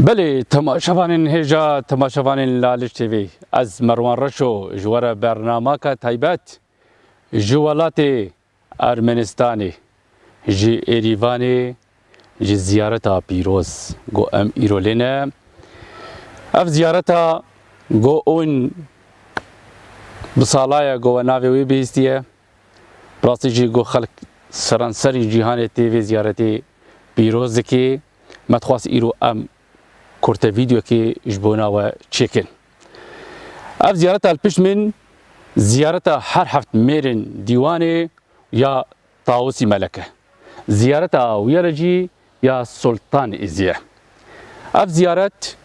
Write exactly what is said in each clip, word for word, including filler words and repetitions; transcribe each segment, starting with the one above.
Belê, temaşevanên hêja, temaşevanên Laliş T V, ez Merwan Reşo ji we re bernamaka taybet ji welatê Ermenistanê, ji Êrîvanê, ji ziyareta pîroz ku em îro lê ne. Ev ziyareta ku hûn bi sala ye ku we navê wê bihîstiye. Bi rastî jî ku xelk seranserî cîhanê tê vê ziyaretê pîroz dikê. Me dixwest îro em kurte vîdeokê ji bona we çêkin. Ev ziyareta li pişt min ziyareta her heft mêrên dîwanê ya Tawusî Melek e. Ziyareta wî re jî ya Sultan Êzî ye. Ev ziyaret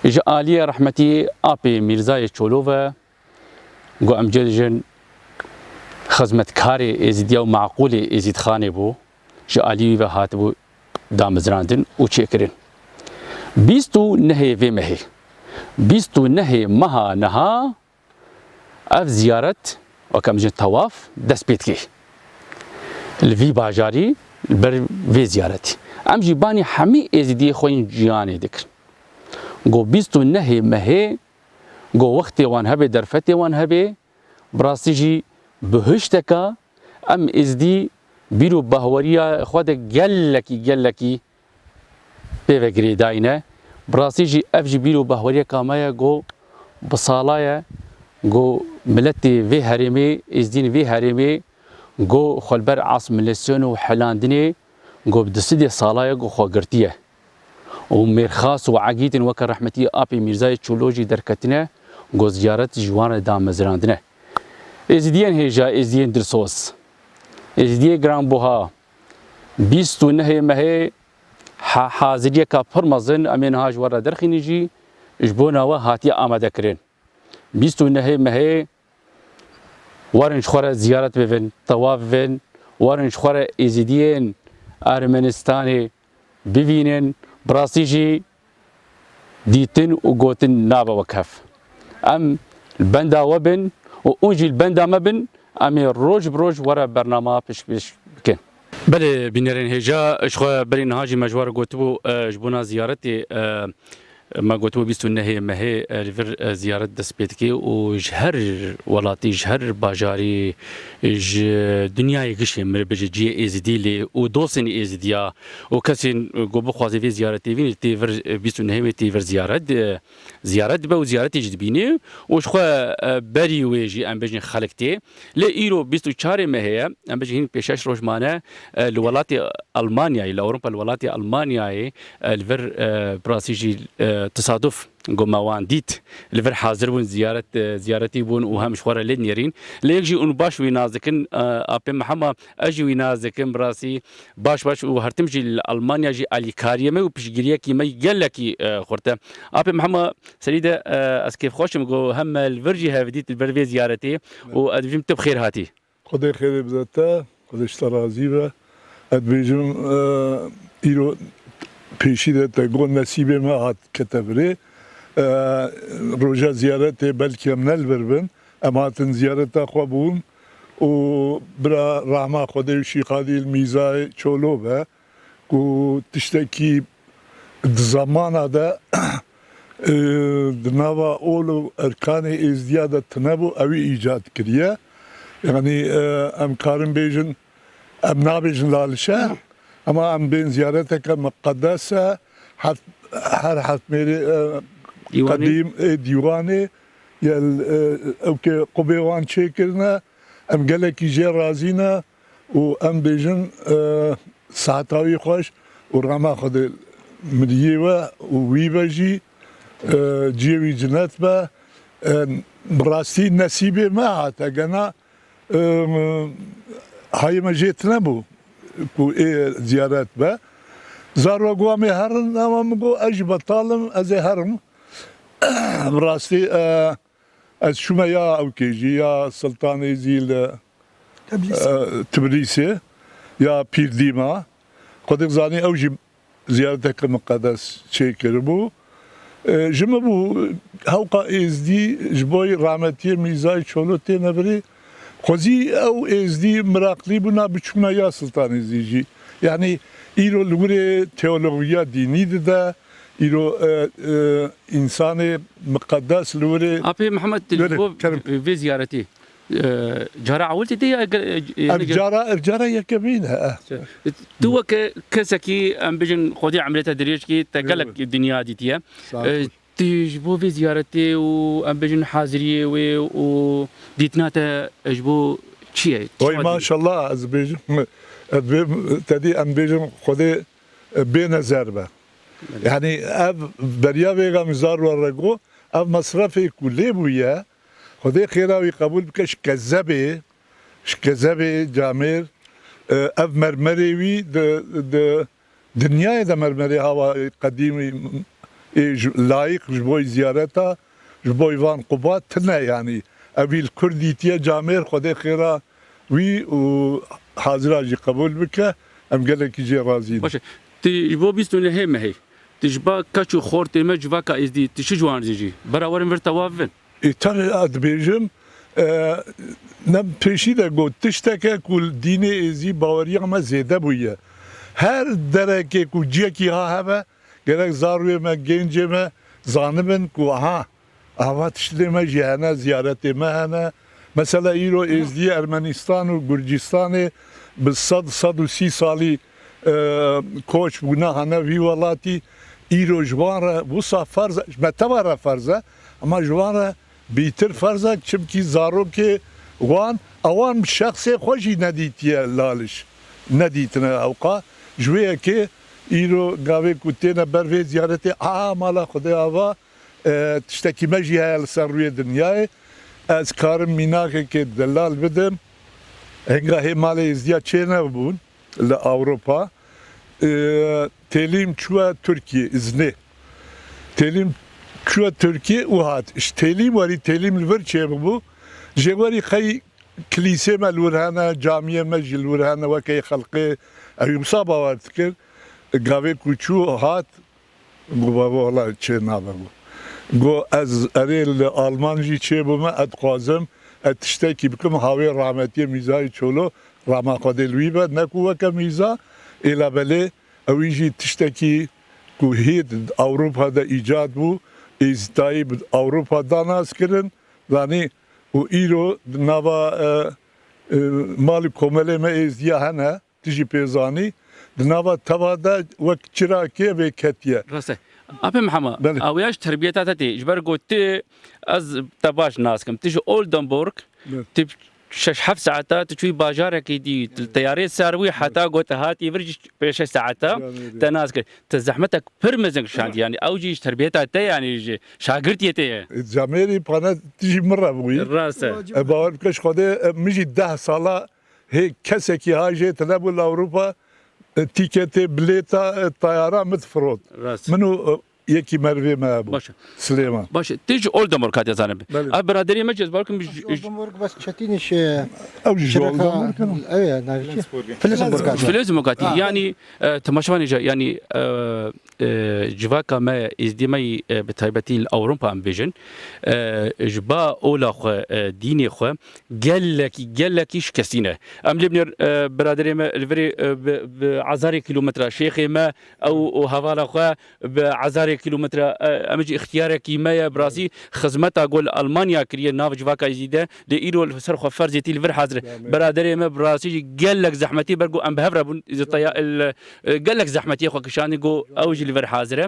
ji aliyê rehmetî Apê Mîrzayê Çolo ve, ku em cê dijin xizmetkarê Êzidiya û meqûlê Êzîdxanê bû, ji alî wî ve hatibû damezrandin û çêkirin. Bîst û nehê vê mehê, bîst û nehê meha niha ev ziyaret, wek em jin tewaf, dest pê dikê. Li vî bajarî, li ber vê ziyaretî. Em jî banî hemî Êzidiyê xwe yên cîhanê dikin. Go bîst û nehê mehê, go wextê wan hebe, derfetê wan hebe, bi rastî jî bihişteka em Êzidî bîr û bahweriya xwe de gelekî, gelekî pê ve girêdayîne. Bi rastî jî ev jî bîr û bahweriyeka me ye, go bi sala ye, go miletê vê herêmê, êzdîn vê herêmê, go xwe li ber asimilasyon û helandinê, go bi du sedê sala ye, go xwe girtiye. Û mêrxas û egîtin weke rehmetî Apê Mîrzayê Çolo jî derketine, go ziyaret ji wan re damezirandine. Êzidiyên hêja, êzidiyên dilsoz, êzidiyê giranbuha, bîst û nehê mehê ha-, haziriyeka pir mezin em ê niha ji we re derxînin jî ji bona we hatiye amadekirin. Bîst û nehê mehê werin ji xwe re ziyaret bibin, tewaf bibin, werin ji xwe re êzidiyên Ermenistanê bivînin, bi rastî jî dîtin û gotin nabe wek hev. Em li benda we bin û hûn jî li benda me bin, em ê roj bi roj we re bernama pêşkêş bikin. Belê, bînerên hêja, ji xwe berî niha jî me ji we re gotibû, e, ji bona ziyaretê, e, me gotibû bîst û nehê mehê, e, li vir, e, ziyaret dest pê dike û ji her welatî, ji her bajarî, ji dinyayê gişê, min bêje cihê Êzidî lê û dostên Êzidiya û kesên, e, ku bixwaze vê ziyaretê bîne, tê vir, e, bîst û nehê mehê tê vir ziyaret, e, ziyaret dibe û ziyaretê jî dibîne û ji xwe, e, berî wê jî em bêjin xelk tê. Lê îro bîst û çarê mehê ye, em bêjin hîn pêş şeş roj mane, e, li welatê Almanyayê, li Ewropa, li welatê Almanyayê, e, li vir, e, bi rastî jî, e, tesaduf ku me wan dît, li vir hazir bûn, ziyaret, e, ziyaretî bûn û hem ji xwe re lê dinêrîn. Lê yek jî hûn baş wî nas dikin, e, Apê Mihema, ez jî wî nas dikim, bi rastî baş baş û her tim jî li Almanya jî alîkariyê me û piştgiriyekî me gelekî, e, xurt e. Apê Mihema, serî de, e, ez kêfxweş im ku hem me li vir jî hev dît li ber vê ziyaretê û ez dibêjim tu bi xêr hatî. Xwedê xêrê bide te, Xwedê ji te razî be. Ez dibêjim, e, îro pêşî de te got nesîbê me hat kete virê. E, roja ziyaretê belkî em ne li vir bin. Em hatin ziyareta xwe bûn û bira rahma Xwedê û Şîxadî li Mîzayê Çolo be ku tiştekî di zamana de, e, di nava ol û erkanê Êzdiya de tine bû, ew î îcad kiriye. Yanî, e, em karin bêjin, em nabêjin Lalişe, ema em bên ziyareteke miqedes e, heft, her heft mêrê, e, Dîwanê. Qedîm, ê dîwanê, yel, e, ew ke qubê wan çêkirine, em gelekî jê razî ne û em bêjin, e, seheta wî xweş û rema Xwedê miriyê we û wî ve jî, e, cihê wî cinet be. E, bi rastî nesîbê me hate gena, e, hayê me jê tine bû ku ê ziyaret be. Zarok wa me herin, ama min got, ez jî betal im, ez ê herim. Bi rastî, e, ez çûme ya ewkê jî, ya Siltanê jî li, Tebrîs. E, Tibrîsê, ya Pîrdîma. Xwedê zanî ew jî ziyareteke miqedes çêkiribû. E, ji min bû hewqa êzdî ji bo rahmetiyê Mîrzayê Çolo têne virê. Xwezî ew êzdî miraqlî bûna biçûna ya Siltanê Êzî jî. Yanî îro li wirê teologiya dînî dide, Îro, e, e, însanê miqedes li wirê Apê Mihemed, tu ji Were, bo kerem. vê ziyaretê, e, cara ewil tê ya ge-, e, Ev ge- cara, ev cara yekemîn e, eh. Tu weke kesekî, em bijin, Xwedê emrê te dirêj kî, te Were, gelek were. dinya dîtiye. Sağ ol. E, tu ji bo vê ziyaretê û, em bijin, haziriyê wê û dîtina te ji bo çi ye? Oy, Çawa dî- maşallah, ez bêjim, ez bê-, te dî em bêjin Xwedê, e, bêne zer be. Belê. Yanî ev beriya vêga min zar we re got, ev mesrefê ku lê bûye, Xwedê xêra wî qebûl bike, ji kezebê, ji kezebê camêr, e, ev mermerê wî di, di dinyayê de mermerê hawa qedîmî ê ji, layîq ji bo ziyareta, ji bo van quba tine yanî. Ev îl kur dîtiye camêr, Xwedê xêra wî û hazira jî qebûl bike, em gelekî jê razî ne. Baş e. Tu ji bo bîst û nehê mehê, tu ji ba keç û xortê me civaka êzdî, tu çi ji wan re dijî? Bera werin vir tewaf bin. Ê, tabii, ez dibêjim, e, ne pêşî de got, tişteke ku li dînê êzî baweriya me zêde bûye. Her derekê ku ciyekî ha hebe, gerek zarûyê me, gencê me zanibin ku aha, ava tiştê me jî hene, ziyaretê me hene. Mesela îro êzdiyê Ermenistan û Gurcistanê bi sed, sed û sî salî, e, koç bûne hane vî welatî. Îro ji wan re wisa ferz e, ji me teva re ferz e, ama ji wan re bîtir ferz e, çimkî zarokê wan, ewan şexsê xwe jî nedîtiye laliş, nedîtine ewqa. Ji wê yekê îro gavê ku têne ber vê ziyaretê, a mala Xwedê ava, e, tiştekî me jî heye li ser rûyê dinyayê. Ez karim mînakekê delal bidim. Henga hê malê Êzidiya çênebûn li Ewropa, e, têlîm çûye Tirkiyê, îznê. Têlîm çûye Tirkiyê û hat. Ji têlîm werî, têlîm li vir çêbûbû. Jê werî qey kilîsê me li wir hene, camiyê me jî li wir hene, weke xelqê ew wisa bawer dikir. Gavê ku çû hat, Got, "Baba, wala çê nabe." Got, "Ez erê li Alman jî çê bûme, ez dixwazim ez tiştekî bikim, hawê rahmetiyê Mîzayê Çolo, rama Xwedê li wî be, ne ku weke Mîza, ê labelê ewî jî tiştekî ku hêt Ewropa de îcad bû, êzîtayî bi Ewropa da nas kirin, zanî û îro di nava, e, e, mal û komelê me êzdiya hene." Tu jî pê zanî, di nava teva de wek çirakê vê ketiye. Rast e. Apê Mihema, Belê. Ew ya ji terbiyeta te tê. Ji ber ku tu, ez te baş nas kim. Tu ji Oldenburg, Belê. tu şeş heft saeta, tu çûyî bajarekî dî, tu teyarê ser wî, heta ku te hatî vir jî pê şeş saeta Belê. te nas kir. Te zehmetek pir mezin kişand, Belê. yanî ew jî ji terbiyeta te, yanî ji şagirtiyê te ye. E, camêrî pane tu jî min re bûyî. Rast e. E, bawer bike ji Xwedê, e, min jî deh sala Hê kesekî ha jê tine bû li Ewropa, e, tîketê, bilêta, e, tayara min difirot. Rast. Min û, e, yekî merivê me hebû. Baş e. Silêman. Baş e. Tu ji Oldenburg hatiye, zanim. Belê. Ev biraderê me jî ez bawer kim ji, ji Oldenburg bes çetîn iş, e, Ew jî ji çireka, Oldenburg in. Ew ye, navê çi? Flensburg. Flensburg hatiye. Flensburg hatiye. Ha. Yanî, e, temaşevanê jî, yanî, e, e, civaka me, êzdî me yî, e, bi taybetî li Ewropa em bêjin, e, ji ba ola xwe, e, dînê xwe gelekî, gelekî şikestî ne. Em lê binêr, e, biraderê me li virê, e, bi, bi hezarê kîlometre şêxê me, ew û hevala xwe bi hezarê kîlometre, e, em jî îxtiyarekî me ye, bi rastî xizmeta ku li Almanya kiriye nav civaka êzdî de, lê îro li ser xwe ferzê tî li vir hazir e. Biraderê me bi rastî jî gelek zehmetî ber ku em bi hev re bûn, ji teya-, il-, e, gelek zehmetiyê xwe kişandî ku ew jî li vir hazir e.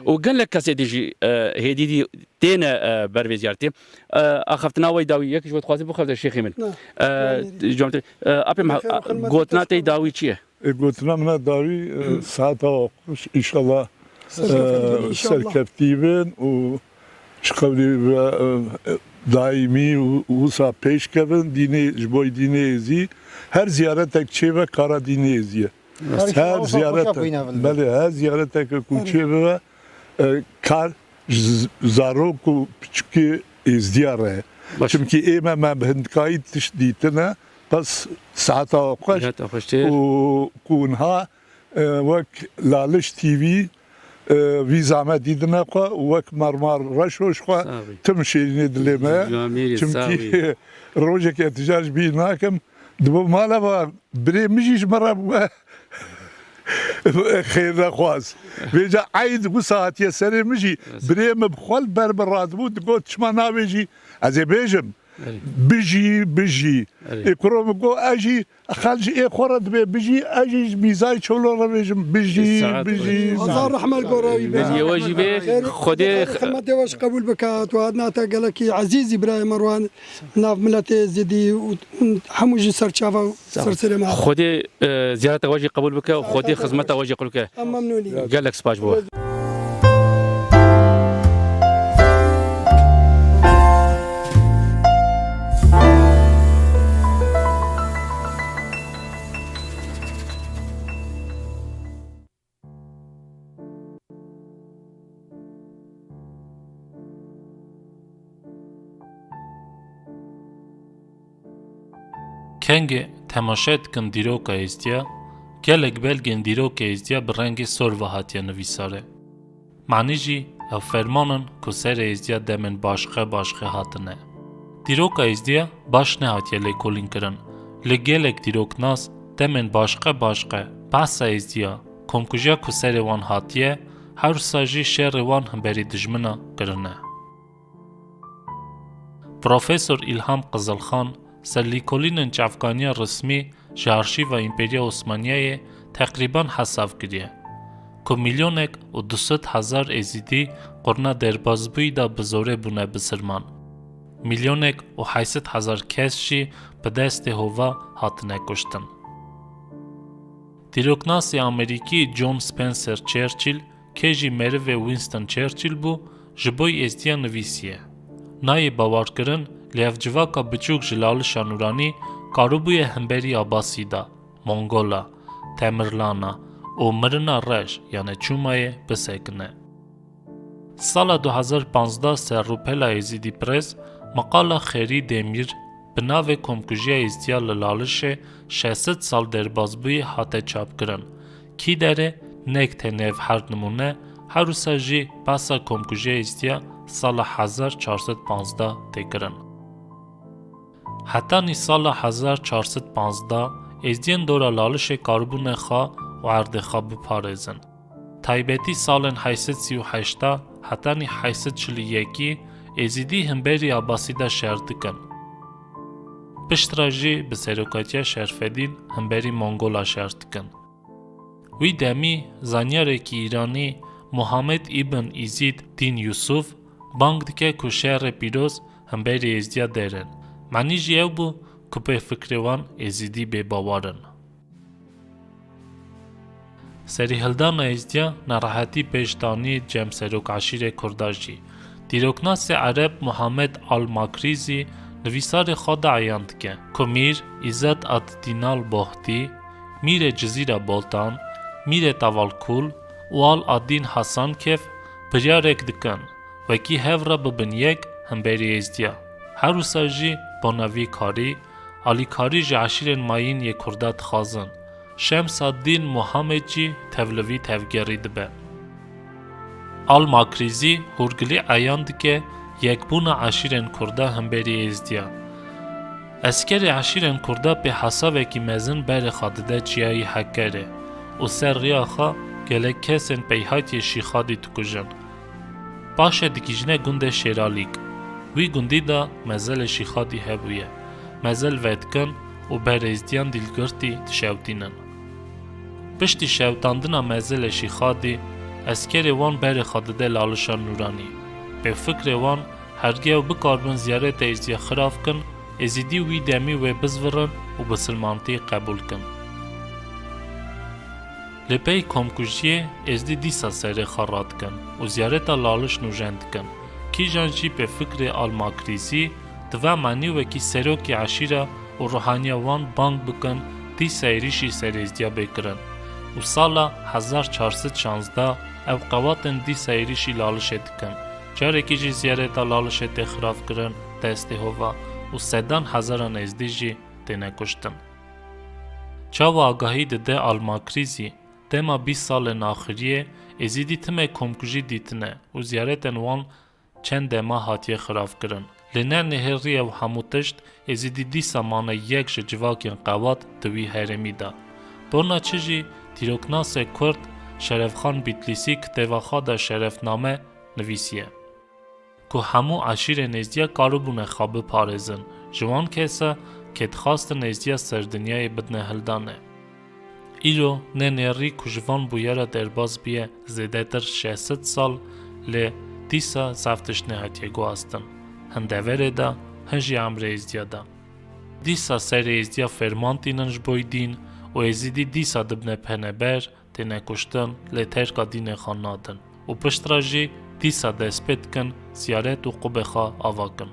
Û gelek kesê dî jî, e, hêdî dî têne, e, ber vê ziyaretê. E, axaftina we dawî, yek ji we dixwaze bixebite şêxê min. Na, E, yanî, cem te, e, apê me, Xêr û xidmet gotina te ji dawî çi ye? E, gotina min a dawî, e, saeta we xweş, înşallah, Serkeftin, e, înşallah. serkeftî bin û ji qewlî ve, e, daîmî û, û wisa pêş kevin, dînê, ji bo dînê êzî, her ziyaretek çêbe kara dînê êzî ye. Her Her Ewropa ziyaret, xweşa bûyîne vin. belê, her ziyareteke ku Her çêbibe, e, kar ji z-, zarok û piçikê êzdiya re ye. Baş. Çimkî ê me, me bi hindikayî tişt dîtine, bes saeta xweş Saeta xweş tê. û ku niha, e, wek Laliş T V, e, vîza me dîdine xwe û wek Marmar Reşo ji xwe Sağ ol. tim şêrînê dilê me ye. Camêrê, Çimkî sağ ol. rojekê ez tija ji bîr nakim, dibo mala va birê min jî ji me re bûye. Xêr nexwaz. Vêca eyd wisa hatiye serê min jî, birê min bi xwe li ber min radibû, digot, "Çima nabêjî?" Ez ê bêjim, "Bijî, bijî." Ê kuro min got, "Ez jî, xelk ji ê xwe re dibê bijî, ez jî ji mîzayê çolo re bêjim, bijî, bijî." Xweza rehmet gore wî be. Bijî, we jî bê. Xwedê xizmetê we jî qebûl bike. Tu hatine te gelekî ezîzî birayê Merwan, nav miletê Êzidî û hemû jî serçava û serserê me. Xwedê, e, ziyareta we jî qebûl bike û Xwedê xizmeta we jî qebûl bike. Em memnûn in. Gelek spas bo. Kengê temaşe dikin dîroka êzdiya, gelek belgên dîroka êzdiya bi rengê sor ve hatiye nivîsare. Manî jî ew ferman in ku serê êzdiya demên başqe başqe hatine. Dîroka êzdiya baş nehatiye lêkolînkirin. Lê gelek dîroknas demên başqe başqe behsa êzdiya, komkujiya ku serê wan hatiye, her wisa jî şerê wan hemberî dijmina kirine. Profesor Îlham Qizilxan ser lêkolînên çavkaniya resmî ji arşîva Împeriya Osmaniyeyê teqrîban hesab kiriye ku milyonek û du sed hezar Êzîdî qurna derbazbûyî de bi zorê bûne bisirman. Milyonek û heyt sed hezar kes jî bi destê hova hatine kuştin. Dîroknasê Amerîkî John Spencer Churchill, kê jî merivê Winston Churchill bû, ji bo Êzdiya nivîsiye. Nayê bawerkirin, lê ev civaka biçûk ji Lalişa Nûranî karibûye hemberî Abasîda, Mongola, Temirlana û Mirina Reş, yanê Çûmayê bisekine. Sala du hezar panzdeh ser rûpela Êzidî Press, meqala Xêrî Demîr bi navê Komkujiya Êzdiya li Lalişê şeş sed sal derbazbûyî hate çapkirin. Kî derê nek tenê ev her nimûne, her wisa jî behsa Komkujiya Êzdiya sala hezar çar sed panzdeh tê kirin. Hetanî sala hezar çar sed panzdeh, Êzdiyên dora Lalişê karibûne xwe û erdê xwe biparêzin. Taybetî salên heyt sed sî û heşt hetanî heyt sed çil û yekî Êzidî hemberî Abasî de şer dikin. Piştre jî bi serokatiya Şerfedîn hemberî Mongola şer dikin. Wî demî zanyarekî Îranî Muhammed îbn Îzîd Dîn Yusuf bang dike ku şerê pîroz hemberî Êzdiya derin. Manî jî ew bû ku pê fikrê wan Êzidî bêbawer in. Serîhildana Êzdiya nerehetî pêş danî cem serok eşîrê Kurda jî. Dîroknasê Ereb Muhammed Al-Makrîzî nivîsarê xwe de eyan dike ku Mîr Îzzet ad-Dîn al-Bohtî, Mîrê Cizîra Boltan, Mîrê Tavalkul û Al-Adîn Hasankef biryarek dikin, wekî hev re bibin yek hemberî Êzdiya. Her wisa jî bona vî karî, alîkarî ji eşîrên mayîn yê Kurda dixwazin. Şems ad-Dîn Muhammed jî tev li vî tevgerî dibe. Al-Makrîzî hûrgilî eyan dike yekbûna eşîrên Kurda hemberî Êzdiya. Eskerê eşîrên Kurda pê hesabekî mezin berê xwe dide çiyayî Hekerê û ser rêya xwe gelek kesên peyhatiyê Şîxadî dikujin. Paşê digihîjine gundê Şêralîk. Wî gundî de mezelê Şîxadî hebûye. Mezel vedikin û ber Êzdiyan dîlgirtî dişewtînin. Piştî şewtandina mezelê Şîxadî, eskerê wan berê xwe dide Lalişa Nûranî. Pê fikrê wan, hergê ew bikaribin ziyareta Êzdiya xirav kin, Êzidî wî demî wê bizvirin û bisilmantî qebûl kin. Li pey komkujiyê Êzdî dîsa serê xwe radikin û ziyareta Laliş nûjen dikin. Kîjan jî pê fikrê Al-Makrîzî, dive manî wekî serokê eşîra û ruhaniya wan bang bikin, dîsa êrîşî ser Êzdiya bê kirin. Û sala hezar çar sed şazdeh ew qewatên dîsa êrîşî Lalişê dikin. Carekî jî ziyareta Lalişê tê xirav kirin destê hova û sedan hezaran Êzdî jî têne kuştin. Çawa agahî dide Al-Makrîzî, dema bîst salên axiriyê Êzidî timê komkujî dîtine û ziyaretên wan çend dema hatiye xirav kirin. Lê ne nihêrî ew hemû tişt, Êzidî dîsa mane yek ji civakên qewat di wî herêmî de. Bona çi jî Dîroknasê Kurd Şerefxan Bîtlîsî kitêba xwe de Şerefname nivîsiye ku hemû eşîrên êzdiya karibûne xwe biparêzin, ji wan kesa kê dixwastin êzdiya serdinyayê bidine hildanê. Îro nê nêrî ku ji van bûyera derbas bûye zêdetir şeş sed sal, lê dîsa zaf tişt nehatiye guhastin. Hin deverê de, hin jî emrê êzdiya de. Dîsa serê êzdiya ferman tînin ji bo dîn û êzidî dîsa dibine peneber, têne kuştin, lê terka dînê xwe nadin û piştre jî dîsa dest pê dikin ziyaret û qubê xwe ava kin.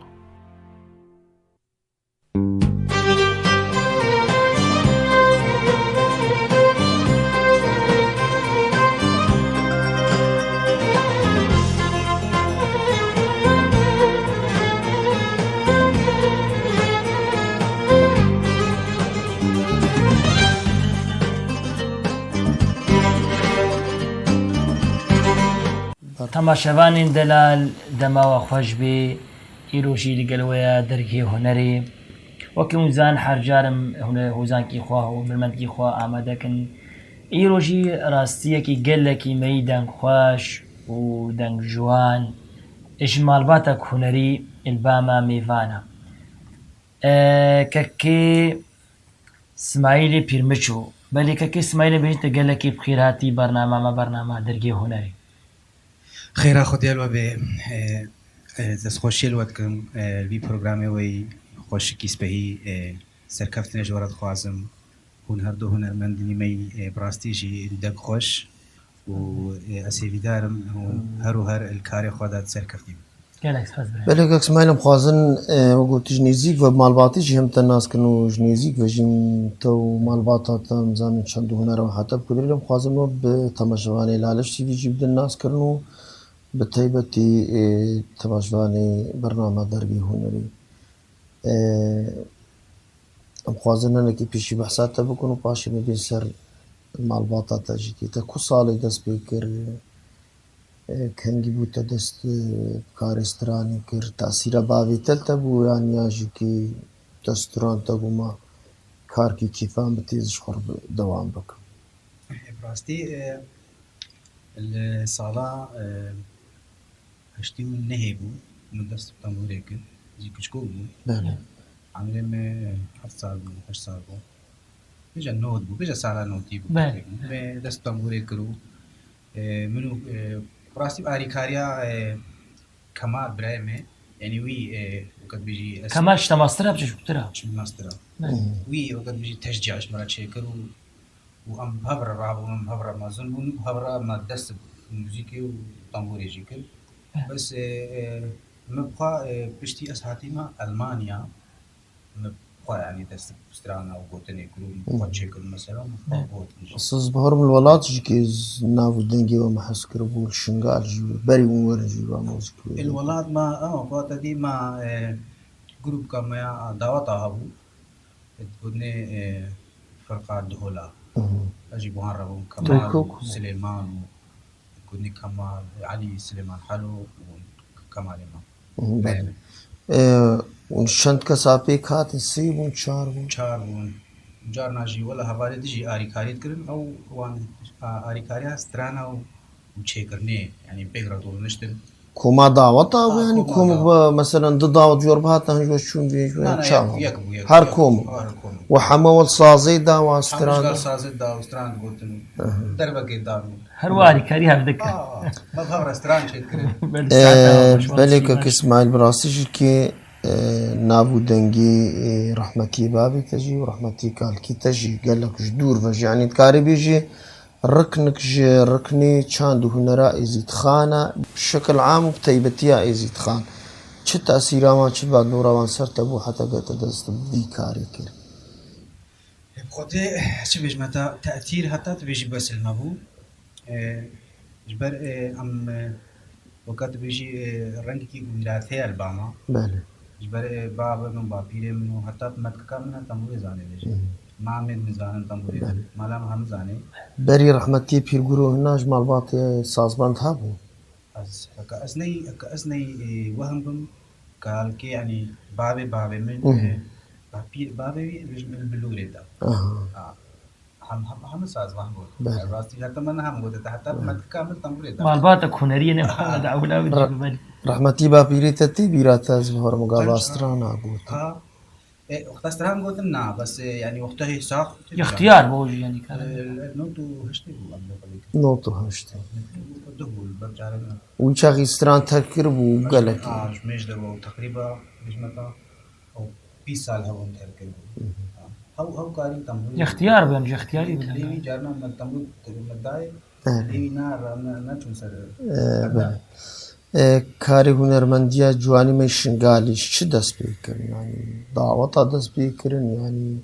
Temaşevanên delal, dema we xweş bê. Îro jî li gel we ye dergehê hunerê. Wekî hûn zanin her car em hûn-, hûzankî xwe û milmentkî xwe amade kin. Îro jî rastiyekî gelekî me yî dengxweş û dengciwan ji malbatek hunerî li ba me mêvan e. E, kekê Smaîlê Pîrmiço. Belê kekê Smaîlê bêjin te gelekî bi xêr hatî bernama me, bernama Dergê Hunerê. Xêra Xwedê li we bê, e, e, destxweşiyê li we dikim, e, li vî programê we yî xweşikî spehî, e, serkeftinê ji we re dixwazim. Hûn her du hunermendinî me yî, e, bi rastî jî deng xweş û, e, ez hêvîdar im hûn her û her li karê xwe de serkeftî bin. Gelek spas birayê. Belê kek Smaîl, em xwazin, e, wek gotî ji nêzîk ve malbatî jî hem te nas kirin û ji nêzîk ve jî te û malbata te em zanin çend û hunera we hate bi ku dirê, em xwazin we bi temaşevanê Laleş T V jî bidin nas kirin û bi taybetî, e, temaşevanê bernama Dergê Hunerî. E, em xwazin hinekî pêşî behsa te bikin û paşê me bên ser malbata te jî kê. Te ku salê dest pê kir? E, kengî bû te dest, e, bi karê stranê kir? Tesîra bavê te li te bû yan ya jî kê te stran te got ma karkî kêfan bi têz ji xwe re dewam bikim? Bi rastî, e, li sala, e, heştê û nehê bû, min dest bi tembûrê kir. Zî kiçikok bû. Belê. Emrê me heft sal bû, heşt sal bû. Bêje nod bû, bêje sala notî bû. Belê. Me dest bi tembûrê kir û, e, min û, e, rastî bi arîkariya, e, Kemal birayê me, yanî wî, e, weke dibêjî ez Kemal ji te mastir e, ji kûtir e? Ji min mastir e. Belê. Wî weke dibêjî teşcîa ji min re çêkir û û em bi hev re rabûn, em bi hev re mezin bûn û bi hev re me dest bi muzîkê û tembûrê jî kir. Eh. Bes, e, e, min bi xwe, e, piştî ez hatîme Elmanya, min bi xwe, yanî dest bi strana û gotinê kir û min bi xwe Hmm. çêkir, mesela min bi xwe Eh. got. Siz bi herim li welat jî kê z-, nav û dengê we me hez kiribû, li Şingal jî, berî hûn werin jî we muzîkê. Li welat me, ema xwe te dî me, e, grûpka me ya daweta hebû. Digotinê, e, firqa Dihola. Mhm. Ez jî bi wan re bûm, Kemal, Dilkok. Silêman û digotinê Kemal, Elî, Silêman Helo û Kemalê me. Mhm, belê. Belê. E, hûn çend kesa pêk hatin? Sê bûn, çar bûn? Çar bûn. Carna jî wela hevalê din jî arîkarî dikirin. Ew wan, a, arîkariya strana û, û çêkirinê, yanî pêk re dolaniştin. Koma daweta bû, Ha, yanî koma komik dawet. Be, meselen, du dawet jor bihata, hin ji we çûn vê, ji we Na, na, çawa? Yek, yek bû, yek, Her yek, kom. Her kom. We heme wel sazê da, wan Hemû stran ji da. Sazê da, û stran gotin. Aha. Derbekê dan. Her warî karî hev dike. Ha, me bi hev re stran çêkirin. Belê, Ee, saeta baş, belê baş, kek baş. Îsmaîl, bi rastî jî kê, e, nav û dengê, e, rehmetiyê bavê te jî û rehmetiyê kalkî te jî gelek ji dûr ve jî, yanî dikarî bêjî, Riknik ji riknê çand û hunera Êzîdxan e, bi şekil am û bi taybetiya Êzîdxan. Çi tesîra wan, çi bandora wan ser te bû heta ke te dest bi vî karê kir? Bi xwedê çi bêjim heta te'tîr heta tu bêjî bes li me bû. E, ji ber, e, em, e, Weke tu bêjî, e, rengekî wîrate ye li ba me. Belê. Ji ber, e, bavê min, bapîrê min û heta metkika min e tembûrê zanê bêjin. Hı. Mamê min zanin tembûrê. Belê. Mala min hemû zanê. Berî rehmetiyê pîrguro hina ji malbatê sazbend hebû? Ez, heke ez ney, heke ez ney, e, wehm bim, kalkê, yanî bavê bavê min, Hı hı. e, bapîr, bavê wî bêjim li Bilûrê de. Aha. Ha. Hem, hem, hem saz van gotin. Belê. Rastî heta me ne hem gotin, heta me kamil tembûrê da. Malbata hunerî ne, ha, da wila wî Ra-, dibelî. Rehmetî bapîrê te tê bîra te, ez bawerim gava strana gotin. Ha. E, wexta stran gotin na, bes, e, yanî wexta hê sax. Îxtiyar bû jî, yanî, kare. E, not û heştê bû, em lê xwedê kir. Not û heştê. Duh bû, li ber carê ne. Wî çaxî stran terk kiribû gelekî. Ha, ji mêj de bû, teqrîba, bêjme ta, ew bîst sal hebûn terk kiribû. Hı hı. Ha. Hew, hew karî tembûrê. Îxtiyar bûn, ji îxtiyarî bûn. Lê wî carna me tembûr me dayê, Evet. Lê wî na, na, naçûn ser. E, belê. E, karê hunermendiya ciwanî me Şingalî ji çi dest pê kirin? Yanî daweta dest pê kirin, yanî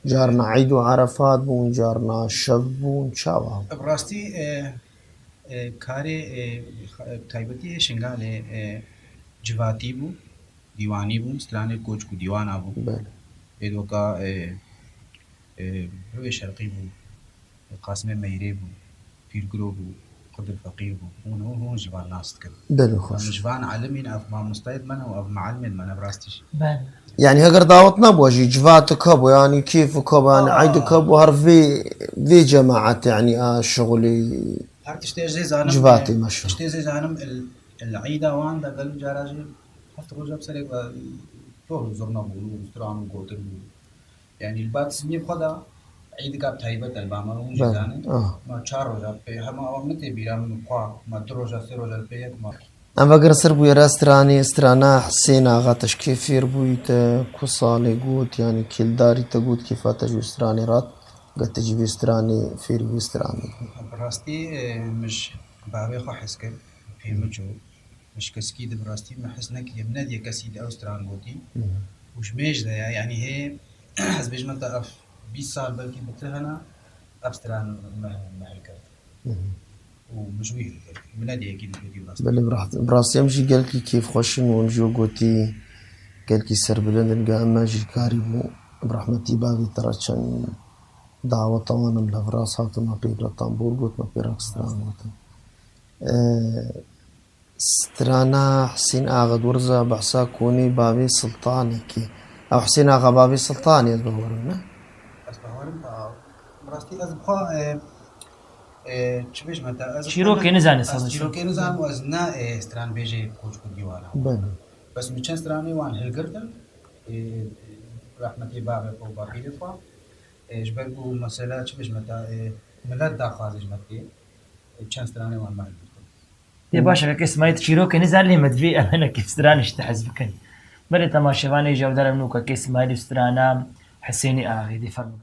carna Eîd û Erefat bûn, carna şev bûn, çawa? Bi rastî, e, e, karê, e, xa-, taybetî yê Şingalê, e, civatî bû, dîwanî bû, stranê koçk û dîwana bû. Belê. Êd weka, e, e, rûyê şerqî bû, Qasimê Meyrê bû, Pîrgiro bû, Xidir Feqîr bû. Hûn, hûn, hûn ji van nas dikin. Belê, xweş. Em ji van elimîn, ev mamostayê di me ne û ev meelimê di me ne, bi rastî jî. Belê. Yanî heger dawet nebû jî, civatik hebû, yanî kêfik hebû, yanî Aa. eydek hebû, her vê, vê cemaet, yanî a şixulê Her tiştê ez jê zanim, civatê e, meşe. Tiştê ez jê zanim, il, il eyda wan de gelek cara jî heft roja bi serê ve dor û zurna bû, û stran û gotin bû. Yanî li ba Tismiyê bi xwe de eydika bi taybet e, li ba me hûn jî Belê. zanin. Ah. Ma çar roja pê, hema ew min tê bîra min xwe, ma du roja, sê roja li pê yek ma. Em vegerin ser bûyera stranê, strana Hisên Axa, te ji kê fêr bûyî, te ku salê got, yanî kêldarî te got, kêfa te ji wî stranê rat, ge te ji vê stranê fêr bûyî stranê. Bi rastî, e, min ji bavê xwe hez kir, pê min çû. Min ji kesikî di bi rastî min hez nekiriye, min nediye kesî di ew stran gotî. Hı hı. Û ji mêj de ya, yanî hê, ez bêjime te ev bîst sal belkî bitir hene, ev stran me, me hilgirt. Hı hı. Û min ji wî hilgirt. Min nediye yekî din gotî bi rastî. Belê, bi rahat-, bi rastî em jî gelkî kêfxweş in û em jî wek gotî gelkî serbilind in, ge em me jî karî bû bi rehmetî bavê te re çend daweta wan em li hev rast hatin, me pê re tambûr got, me pê re stran gotin. E, Strana Hisên Axa, di werza behsa konê bavê Siltanê kê. Ew Hisên Axa bavê Siltanê ez bawerim, ne? Ez bawerim, a, bi rastî ez bi xwe, e, e, çi bêjime te, ez Çîrokê nizanî ez sazin çi. Çîrokê nizanim û ez ne, e, stranbêjê koçk û dîwana. Belê. Bes min çend stranê wan hilgirtin, e, rehmetê bavê xwe û bapîrê xwe. E, ji ber ku mesela çi bêjime te, e, milet daxwazê ji me tê, e, çend stranê wan me hilgirtin. Tê baş e, kekê Smaîl, tu çîrokê nizan, lê me divê em hinekî stranê ji te hez bikin. Belê temaşevanê jî ew der em nû kekê Smaîl û strana Hisênî Axê dê fermo.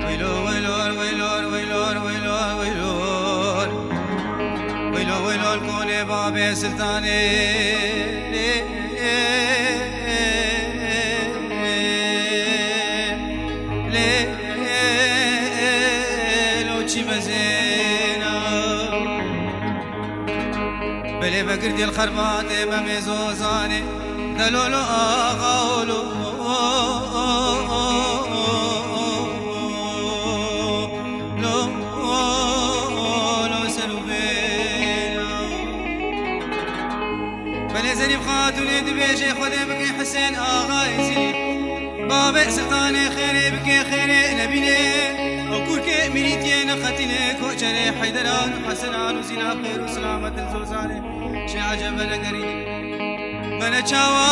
Weylor, weylor, weylor, weylor, weylor, weylor. Weylor, weylor, konê babê Siltanê. Lê, lê, lo çi mezêna. Belê vegirtî li xerbatê Memê Zozanê, delolo axa olo, lo, lo ser û bêla. Belê Zerîf Xatûnê dibêje, Xwedê bike Hisên Axayê Zîlî. Bavê Siltanê xêrê bike xêrê nebîne. Ew kûrkê mîrîtiyê neqetîne, koçerê Heyderan û Hesenan û Zînab xêr û silamet li Zozanê. Şê Ecem venegerîne. Bene çawa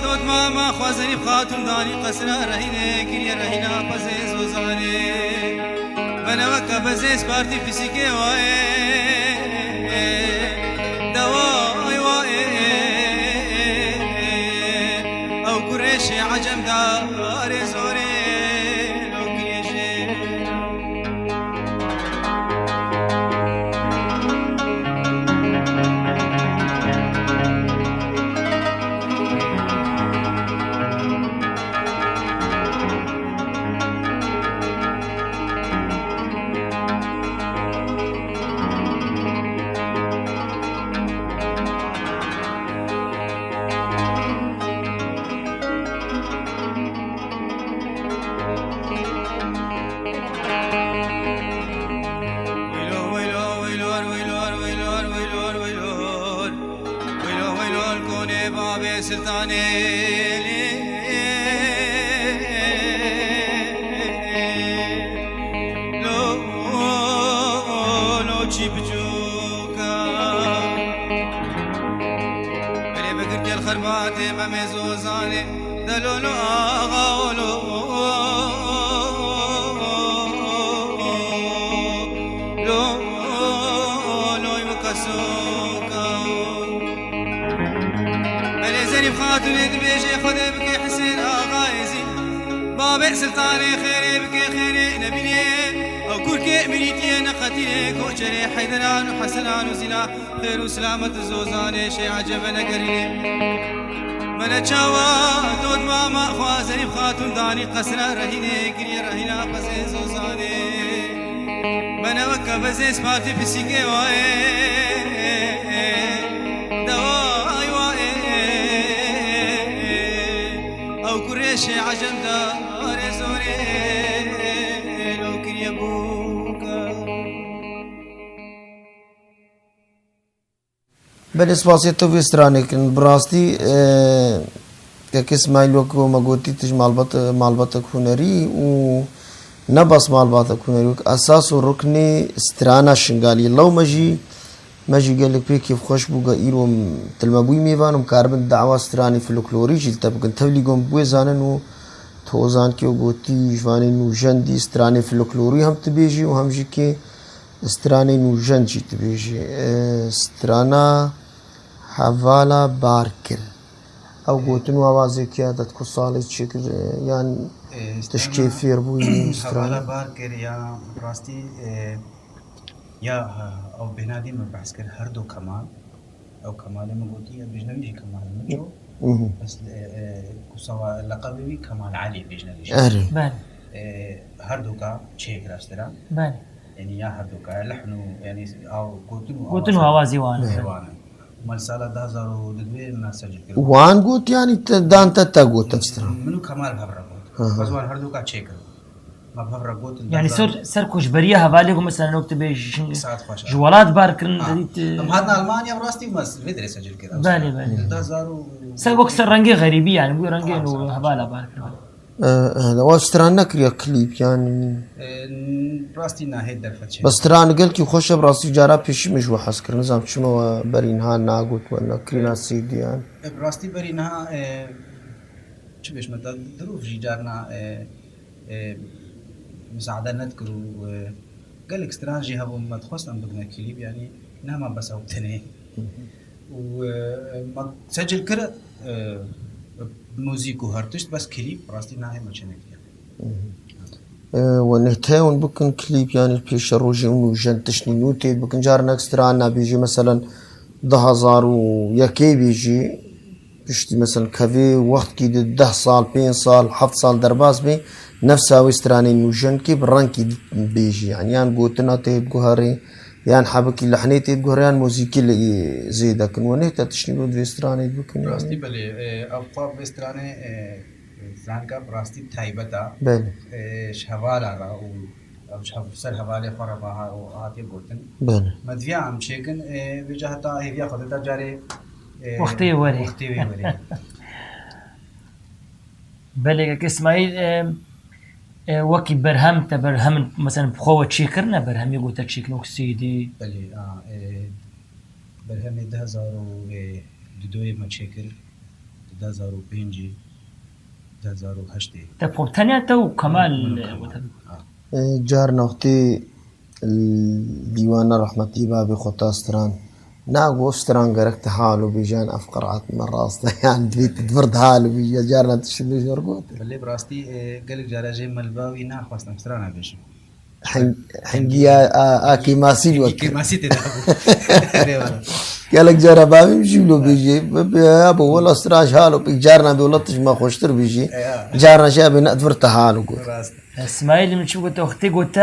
dotmama xwe Zerîf Xatûn danî qesra rehîne, kiriye rehîna pezê Zozanê. Bene weke bezê spartî pisîkê wayê. Daway wayê. Ew kurê Şê Ecem darê zorê lo girêjê. Babê Siltanê lê lo, lo çî biçûka. Belê bikir gel xerbatê Memê Zozanê. Delolo axa olo, lo, loy weka soka. Belê Zerîf Xatûnê dibêje Xwedê bike Hisên Axayê zî. Babê Siltanê xêrê bike xêrê nebînê. Ew kurkê mirîtiyê neqetînê koçerê Heyderan û Hesenan û Zîna. Xêr û silamet Zozanê şê ecebe negerînê. Mene çawa dod mama xwa Zerîf Xatûn danî qesra rehînê kiriye rehîna qesê Zozanê. Mene weke bezê spartî pisîkê wayê deway wayê. Ew kurê şê ecem darê zorê lo kiriye bûka. Belê spasiyê te vê stranê kirin. Bi rastî, e, kek Îsmaîl wek me gotî tu ji malbat, malbatek hunerî û ne bes malbatek hunerî wek esas û ruknê strana Şingalî. Lew me jî, me jî gelek pê kêfxweş bû ge îro em, til me bûyî mêvan û em karibin dawa stranê folklorî jî li te bikin. Tevlî got em bi wê zanin û tu zankê û gotî ji vanê nûjen dî stranê folklorî hem tu bêjî û hem jî kê Stranê nûjen jî dibêjî, e, strana hevala bar kir. Ew gotin û awazê kiya de ku salê çêkir, e, yan E, tu ji kê fêr bûyî stran? Hevala bar kir ya rastî, e, ya, e, ew bêhnadî min behs kir, her du Kemal. Ew Kemalê min gotî, ez bêjne wî jî Kemal Miço. Mhm. Bes, e, e, ku sawa leqebê wî Kemal Elî bêjne wî jî. Erê. Belê. E, her duka çêkir ev stran. Belê. Yanî ya her duka, lehn û, yanî, aw, gotin û Gotin û awazê awazê wan. Ê wan e. Mal sala du hezar û dudwê me secil kir. Wan got, yanî te, dan te, te got ev stran? Min û Kemal hev re got. Hı hı. Ez wan her duka çêkir. Me hev re got, Yanî du hezar ser, ser koçberiya hevalê ku mesela wek tu bêjî, Saet xweş, ji ha. welat bar kirin, Ha. dedî tu Em hatin Almanya, bi rastî me vê derê secil kir. Belê, belê. Du hezar û Ser wek ser rengê xerîbî, yanî, bu rengê Ha, nû saet xweş. hevala bar kirin. E, e, wa stran nekiriye klîp, yanî. E, n-, rastî nahê derfet çê. Bes stran gelkî xweş e, bi rastî cara pêşî min ji we hez kir. Nizam çima we berî niha nagot we nekirîna E, C D yan. E, bi rastî berî niha, e, çi bêjme te, dirûv jî carna, e, e, misaade nedikir û, e, gelek stran jî hebûn me dixwest em bigine klîp, yanî nema bes ew tenê. Û, e, me secil kir, e, muzîk û her tişt, bes klîp rastî nahê me çênekiriye. E, we nehte hûn bikin klîp, yanî pêşerojê hûn û jen tiştî nû tê bikin, carinek stran nabêjî, meselen, du hezar û yekê bêjî, piştî, meselen, kevê wextkî di deh sal, pênc sal, heft sal derbas bê, nefsa wê stranên nûjen kê bi rengkî bêjî, yanî yan gotina tê guherê, Yan hebikî lehnê tê diguhere yan muzîkî li zêde kin. We nehte tiştî got vê stranê bikin, yanî? Rastî belê, e, ev xwe vê stranê, e, stranka bi rastî taybet a. Belê. E, ji hevala re û ev ji hev-, ser hevalê xwe re va ha-, û hatiye gotin. Belê. Me diviya em çêkin, e, vêca heta hêviya xwe dida carê, e, Wextê wê werê. wextê wê werê. Belê, kek Îsmaîl, e, e, wekî berhem te berhem, mesela, bi xwe we çêkirine berhemê ku te çêkin wek C D? Belê, a, e, berhemê du hezar û dudoyê me çêkir, du hezar û pêncî, du hezar û heştê. Te xwe tenya te û Kemal, Min û e, Kemal. we te. A. E, carna wextê Dîwana rehmetî babê xwe ta stran. Na got stran gerek te halo bêjan ev qiraat me rast e. Yan divê tu di vir de halo bêje, carna tu şibê jor got. Belê bi rastî, e, gelek cara jê me li ba wî naxwest em strana bêjin. Heng-, hengî ya, a, a kêmasî wek. Kêmasî tê de bû. Erê wala. Gelek cara bavê min jî wilo bêje. Be, be, ya bo wala stran ji halo pêk carna bê wala tu ji me xweştir bêjî. Ya. Carna jî abê ne di vir te halo got. Rast. Îsmaîl min çi gote, wextê gote,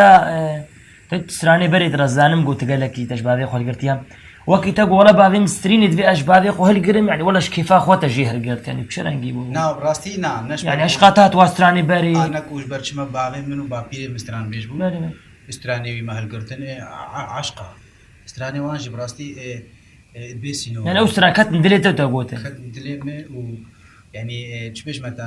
e, tu stranê berê de zanim gote gelekî te ji bavê xwe hilgirtiye. Wekî te got, wela bavê min strînê divê ez ji bavê xwe hilgirim, yanî wela ji kêfa xwe te jê hilgirt, yanî bi çi rengî bû? Na, bi rastî na, ne ji Yanî ber eşqa te hat wa stranê berê. A, ne ku ji ber çima bavê min û bapîrê min stranbêj bû. Belê, belê. Stranê wî me hilgirtin, e, a, a, eşqa. Stranê wan jî bi rastî, e, E, dibê sînor. Yani ew stran ketin dilê te, te gotin. Ketin dilê me û, yani, e, çi bêjme te,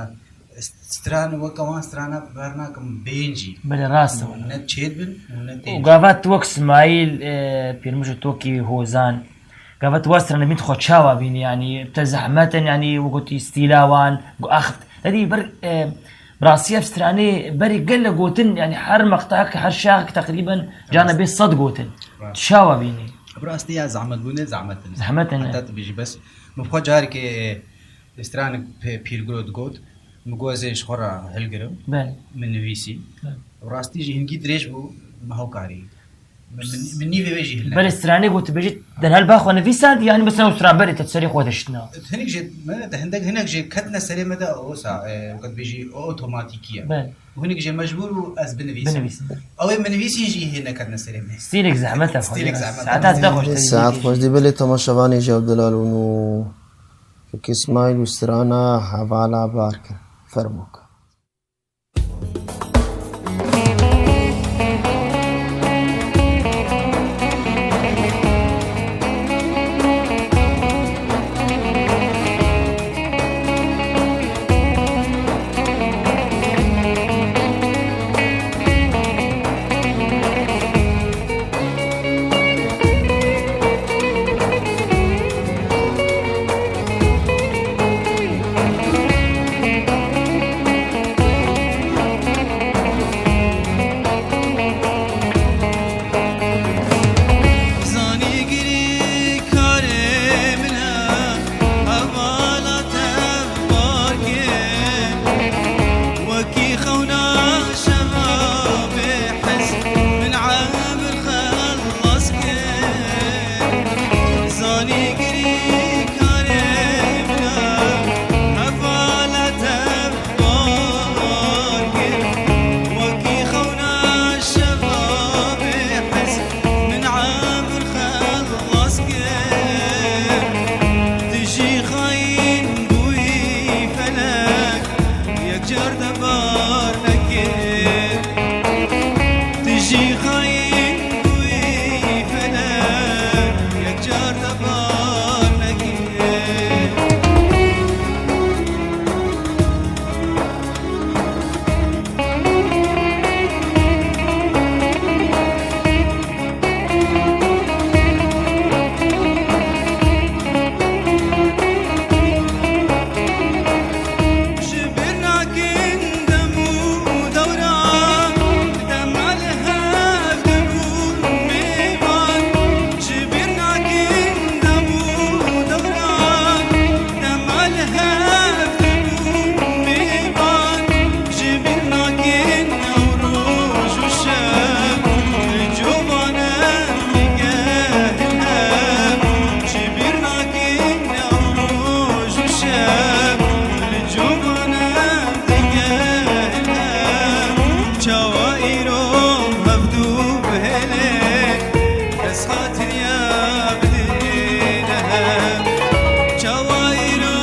stran weke wan strana bernakim bêncî. Belê, rast e. Ne çêdibin û ne tên. Û gava tu wek Smaîl, e, Pîrmij û Tokî Hozan, gava tu wan stranê bîn xwe çawa bînî? Yani, te zehmet in, yani, wekî stîla wan, gu-, axt. Te dî ber, e, bi rastî ev stranê berî gelek gotin, yani, her meqtehek, her şaxek teqrîben cana bê sed gotin. Rast. Tu çawa bînî? Bi rastî ya zehmetbûnê zehmet in. Zehmet in, e. Heta tu bêjî bes. Min xwe carekê, e, stranek pê-, pîrgiro digot. Min got, ez ê ji xwe re hilgirim. Belê. Min nivîsî. Belê. Bi rastî jî hingî dirêj bû, me hew karî. Min, min, min nîvê wê jî hilne. Belê, stranê got, tu bêjî, derhal ba xwe nivîsand, yani mesela stran berê te serê xwe diştina. Hinek jê, me de hindek, hinek jê ketine serê me de, wisa, e, weke dibêjî, o otomatîkî ye. Belê. Û hinek jê mecbûr bû ez binivîsim. Binivîsim. Ew ê min nivîsîn jî hê neketine serê me. Stîlek zehmet e xwe. Stîlek zehmet e. Saeta te xweş. Saet xweş dî, belê temaşevanê jî ew delal û nû Kek Îsmaîl û strana Hevala Barke. Fermo ke. Zanî girî karê min e, hevala te bar kir. Wekî xewna şeva bê hez min emir xelas kir. Zanî girî karê min e, hevala te bar kir. Wekî xewna şeva bê hez min emir xelas kir. Tu jî xayîn bûyî felek, yek car te bar nekir. Tu jî xayîn bûyî felek, yek car te bar nekir. Ji bîr nakin dem û dewran, dema li hev dibûn mêvan. Ji bîr nakin dem û dewran, dema li hev dibûn mêvan. Ji bîr nakin ew roj û şev, li cova ne digel hev. Ji bîr nakin ew roj û şev, li cova ne digel hev. Çawa îro hevdû bihêlin, dest xatiriya bidîne hev. Çawa îro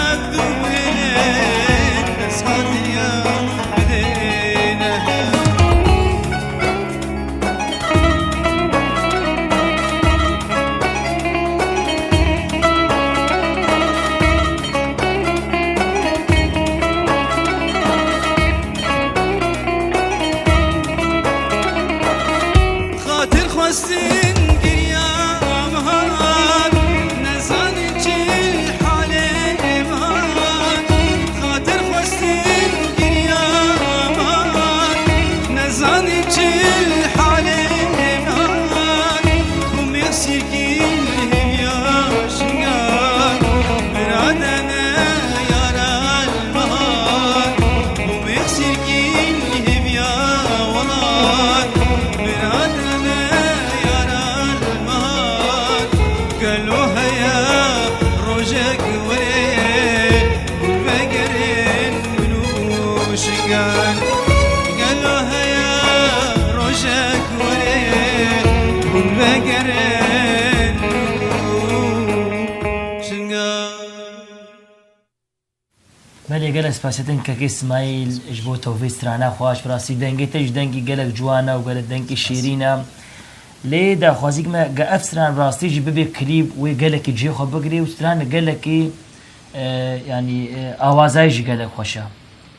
hevdû bihêlin, dest xatiriya bidîne hev. Xatir xwestin giriyam hat, nezanin çi halê min hat. Xatir xwestin giriyam hat, nezanin çi halê min hat. Bû mêr sîrkî hêviya şingan, bira te ne yara li me hat. Bû mêr sîrkî hêviya welat, bira te ne yara li me hat. Gelo heye rojek were, hûn vegerin min û şingan. Gelo heye rojek were, hûn vegerin min û şingan. Belê, gelek spasiya te dikin Kek Îsmaîl ji bo tevî strana xweş. Bi rastî dengê te jî dengî gelek ciwan e û gelek dengî şîrîn e. Lê daxwazîk me ge ev stran rastî jî bibe klîb wê gelekî cihê xwe bigirê û stran gelekî, e, yanî, e, awazayê jî gelek xweş e.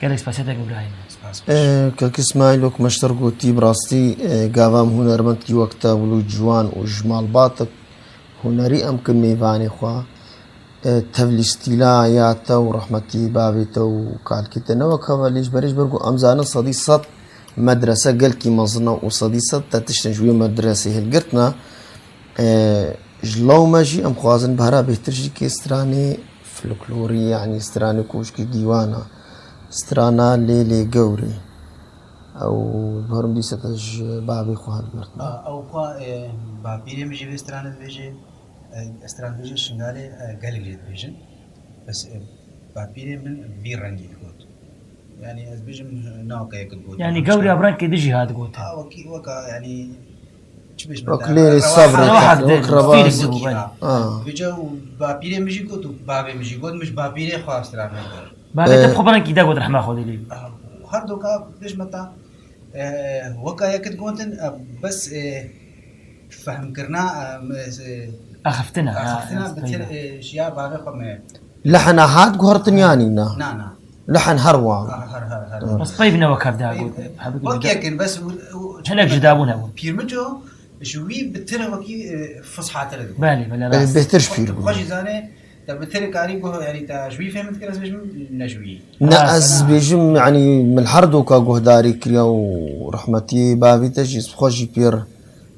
Gelek spasiyeteke birayê me. Spas. E, Kak Îsmaîl, wek me ji te re gotî, bi rastî, e, gava em hunermendkî wek te wilo ciwan û ji malbatek hunerî em kin mêvanê xwe. E, tevlî stîla ya te û rehmetî bavê te û kalkê te ne wek hevalî ji berê ji ber ku em zanin sedî sed medrese gelkî mezin e û sedî sed te tiştin ji wê medresê hilgirtine. E, ji lewma jî em xwazin bihara bêhtir jî kê stranê folklorî, yanî stranê ku jikî dîwana, strana Lêlê Gewrê. Ew, barim dîsa te ji bavê xwe hilgirtine. A, ew xwe, e, bapîrê min jî vê stranê dibêje. E, stranbêjê Şingalê, e, gelek jê dibêjin. Bes, e, bapîrê min vî rengî digot. Yanî ez bêjim, e, ne weke yek digot. Yanî Hemşire. Gewrê bi rengkê din jî hat gotin. A, wekî, weka, yanî, çi bêjim Wek te, lêrê rewa sebrê hak te, wek dibû, rewa stîlek dibû, belê. Ha. Vêca û bapîrê min jî got û bavê min jî got, min ji bapîrê xwe stran nekir. Bavê te, e, bi xwe bi rengkî de got, rehma Xwedê lê bî. A, her doka bêjme te, e, weka yek digotin, e, bes, e, fehmkirina, e, me, e, Axiftina, ha, axiftina bi tir, e, ji ya bavê xwe me. Lehna hat guhertin yanî na? Na, na. Lehn her wa. Her, her, her, her. Bes peyv ne wek hev de Peyv, gotin. Hebû wek gotin. Yekin, bes û, û, Hinek ji dabûn hebûn. Pîrmico, ji wî bi tir wekî, e, fushatir digot. Belê, belê, rast. Bêhtir ji pîr bû. Xwe jî zanê, te bi tir karî guh, yanî te ji wî fêm dikir, ez bêjim, ne ji wî. Ne, rast, ez bêjim, yanî min her doka guhdarî kiriya û rehmetî bavî te jî, ez bi xwe jî pêr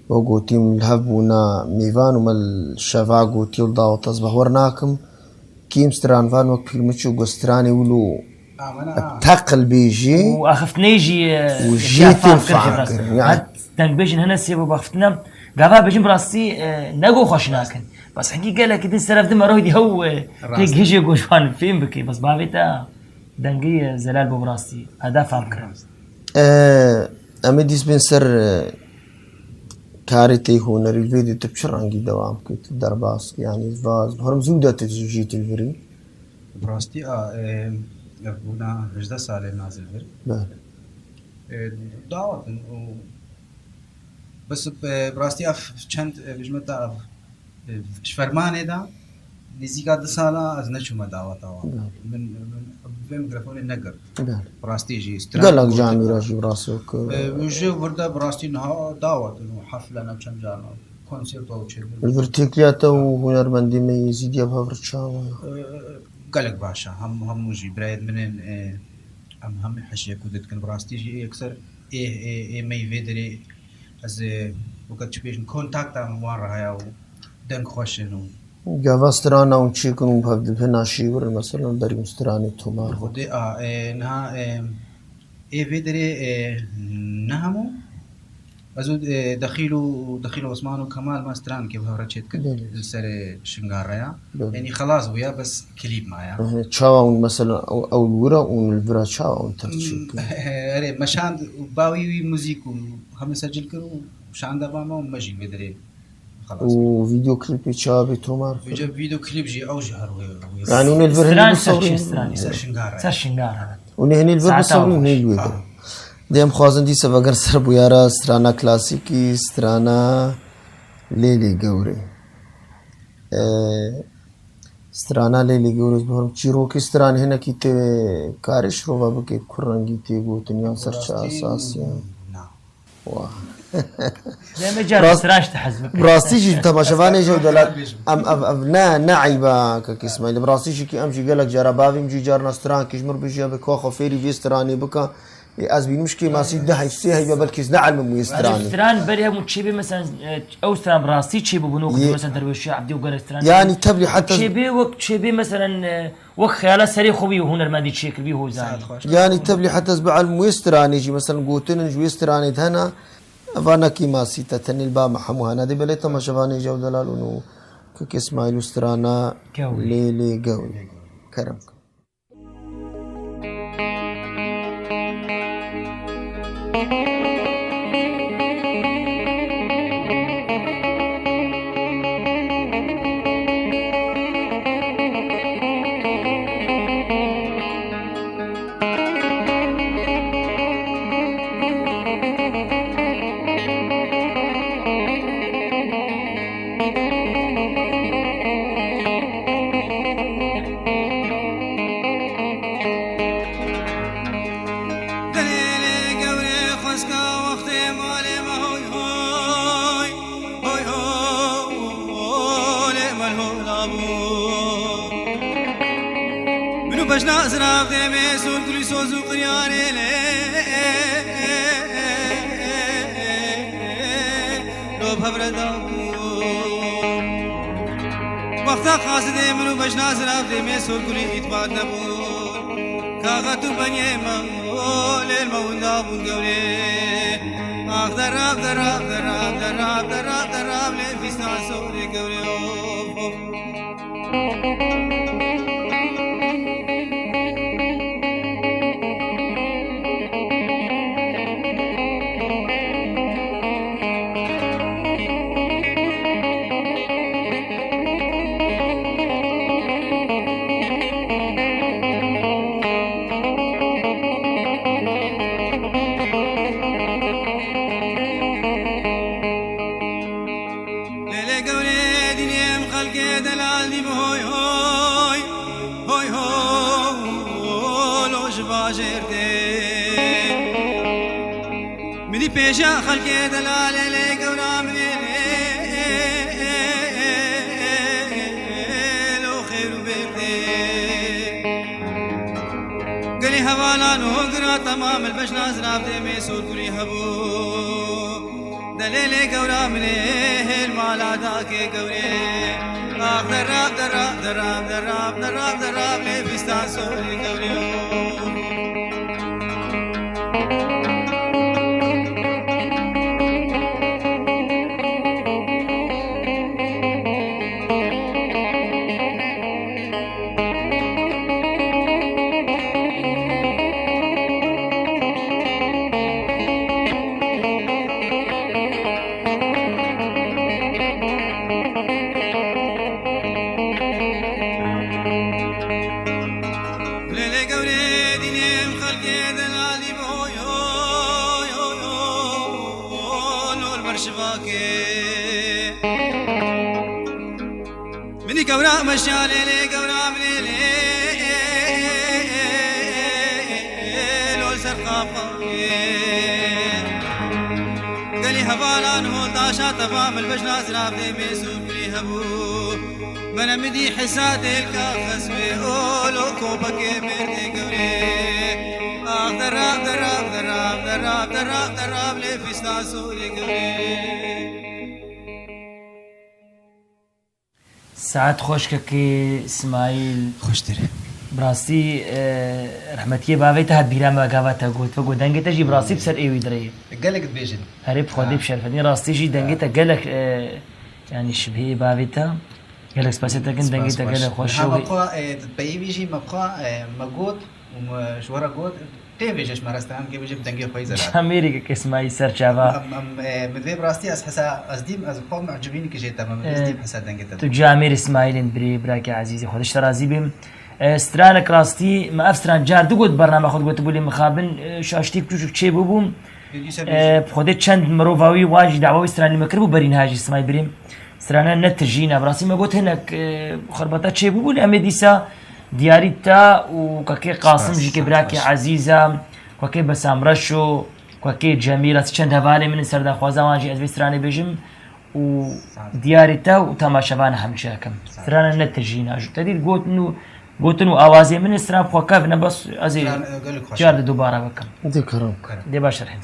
we gotî min li hev bûna mêvan û me li şeva gotî û dawet ez behwer nakim. Kîm stranvan wek pîrmiç û got stranê wilo Amana. Teqil bêjî. Û axiftinê jî, e, Û jê jê tê fam kir, fam jê rast. Kir, yani. Her dengbêjin hene sê bo baxiftina. Gava bêjin bi rastî, e, nego xweş nakin. Bas hingî gelekî din seref dime roy di hew, e, Rast. Tê gihêjê goşwan fêm bike. Bas bavê te dengê, e, zelal bo bi rastî. Heda fam kir. Rast. E, em ê dîs bên ser, e, karê te hunerî, vê dê tu bi çi rengî dewam kî, tu derbas kî, yanî va, herim zû de tu jî tu li virî? Bi rastî a, e, ev bûna hejdeh salê nazil vir. Belê. E, dawet in û bes, e, bi rastî ev çend, e, bijme te ev, e, ji fermanê de nêzîka du sala ez neçûme daweta wan. Belê. Min, min vê mikrofonê negirt. Belê. Bi rastî jî stran Gelek camî re jî bi rastî wek, e, ji vir de bi rastî niha dawet in û hefle ne çend carna konserto û çêbûn. Li vir têkiliya te û hunermendê me Êzîdiya bi hev re çawa ye? E, gelek baş e. Hem, hemû jî birayên min ên, e, em hemî heşiyek û didikin. Bi rastî jî yekser ê, ê, ê me yî vê derê ez, e, weke çi bêjin, kontakta min wan re heye û deng xweş in û Gava strana hûn çêkin û hev dibin a şêwir, mesela berî hûn stranê tomar Xwedê a, e, niha, e, ê vê derê, e, ne hemû. Ez û, e, Dexîl û, Dexîl Osman û Kemal me strankê bi hev re çêdikin. Belê. Li ser, e, Şingareya. Belê. Yanî xelas bûya, bes klîp maya. Ehe, çawa hûn mesela ew, ew li wir e, hûn li vir e, çawa hûn tev çêkin? Hmm, erê, me şand û bawî wî muzîk û hemî secil kir û şanda ba me û me jî vê derê xelas. Û vîdeo klîpê çawa bê tomar kir? Vîdeo, vîdeo klîp jî ew jî her wê, wê. Yanî hûn ê li vir Stran hinî ser çi, bisewrîn? Stran? Ser Şingare. Ser Şingare. Hûn ê hinî li vir Saeta bisewrîn, xweş. Hûn ê li vir Ha. derin. Dê em xwazin dîsa vegerin ser bûyera strana klasîkî, strana Lêlê Gewrê. Ee, strana Lêlê Gewrê, ez bihorim çîrokê stranê hinekî tê karê şirova bike, ku rengî tê gotin yan ser çi Rastî, esasî ye? na. Wa. Deme car Rast- stran ji te hez bike. Bi rastî jî temaşevanê jî ew delal. Bêjim. Em ev, ev ne, ne eyba Kak Îsmaîl. Bi rastî jî ki em jî gelek cara bavê min jî carna stran ki ji mir bijî ya bi ka xwe fêrî vê stranê bika. Ê, ez bînim ji kêmasî du heyv, sê heyv ya belkî ez neelmim wê stranê. Stran berê hemû çêbê mesela, e, ew stran bi rastî çêbûbûn wek Yê- mesela Derweşiya Ebdî û gelek stran. Yanî tevlî heta Çêbê wek çêbê mesela, e, Wek xeyala serê xwe wî hunermendî çêkir, wî hozanî. Saet xweş. Yanî tevlî heta ez bielm wê stranê jî, mesela gotinin ji wê stranê de hene, eva ne kêmasî te tenê li ba me hemû hene. Dê belê temaşevanê jî ew delal û nû Kak Îsmaîl û strana Gewrê. Lê lê gewrê. Kerem. Min û beşna zirav demê sol kulî soz û qiryarê lê lo bi hev re dabûn. Wexta qasidê min û beşna zirav demê sol kulî îtbat nebûn. Kaxet û benyê me, o, lêl me winda bûn gewrê. Ax derab, derab, derab, derab, derab, derab, lê fîstan sorê gewrê, of, of. Lêlê gewrê dînê em xelkê delal dî bi hoy hoy, hoy hoy, lo ji bajêr tê. Min dî pêşiya xelkê delal lêlê gewra min ê lê, lo xêr û bêr tê. Gelî hevalan û gira temam li beşna zirav demê sor kurî hebû. Delêlê gewra min ê hêl mala dakê gewrê. Ax derab, derab, derab, derab, derab, derab, lê fîstan sorê gewrê. Lêlê gewrê dînê em xelkê delalî bi hoy, hoy, hoy, hoy, lol ber şivakê. Minî gewra meşya lêlê gewra min ê lê, lol ser qafayê. Gelî hevalan hol daşa teva min beşna zirav dê mêzû birî hebû. Bere min dî hisa dêlka xezmê ol û kobekê mêrdê gewrê. Ax derab, derab, derab, derab, derab, derab lê fîsta sorê gewrê. Saet xweş kekê Smaîl. Xweştir. Bi rastî, e, rehmetiyê bavê te hat bîra me gava te got. Ve got dengê te jî bi rastî bi ser êwî dirê. Gelek dibêjin. Herê bi Xwedê bi şerfetîn. Rastî jî dengê te gelek, e, yanî şibhê bavê te. Gelek spasê te kin, dengê te gelek xweş e. Spas, spas. Niha me xwe, e, peyivî jî me xwe, e, me got û me ji we re got, tê vêje ji me re stran ke bêje bi dengê xwe yî zelal. Camêrê ke kesmayî ser çava. Em, em, e, min vê bi rastî ez hesa, ez dîm, ez xwe mecibîn ki jê te me, min vê ez dîm hesa dengê te. Tu camêrê Smaîlên birê, birakê ezîzê, Xwedê ji te razî bê. E, stranek rastî, me ev stran car digot bername xwe digotibû lê mixabin, e, şaştî biçûçik çê bûbû. E, bi Xwedê çend mirova wî wan jî dawa wî stranî me kiribû berî niha jî Smaîl birê. Strana ne tijî ne. Bi rastî me got hinek, e, xirbeta çê bûbû lê em ê dîsa diyarî te û kakê Qasim jî ke birakê ezîz e, kakê Besam Reşo, kakê Cemîl, rastî çend hevalê min in ser daxwaza wan jî ez vê stranê bêjim. û diyarî te û temaşevan hemçe kim. Strana ne tijîna. Ji te dî gotin û, gotin û awazê min stran bi xwe kevin e, bes ez ê car di dubara bikim. Dê kerem. Dê baş e Rehîm.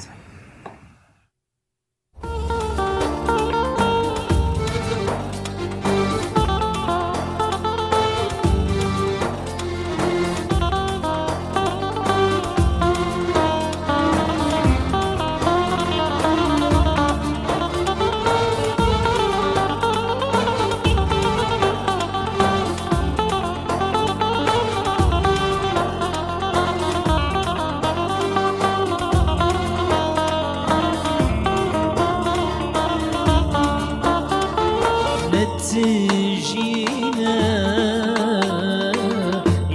Tijîne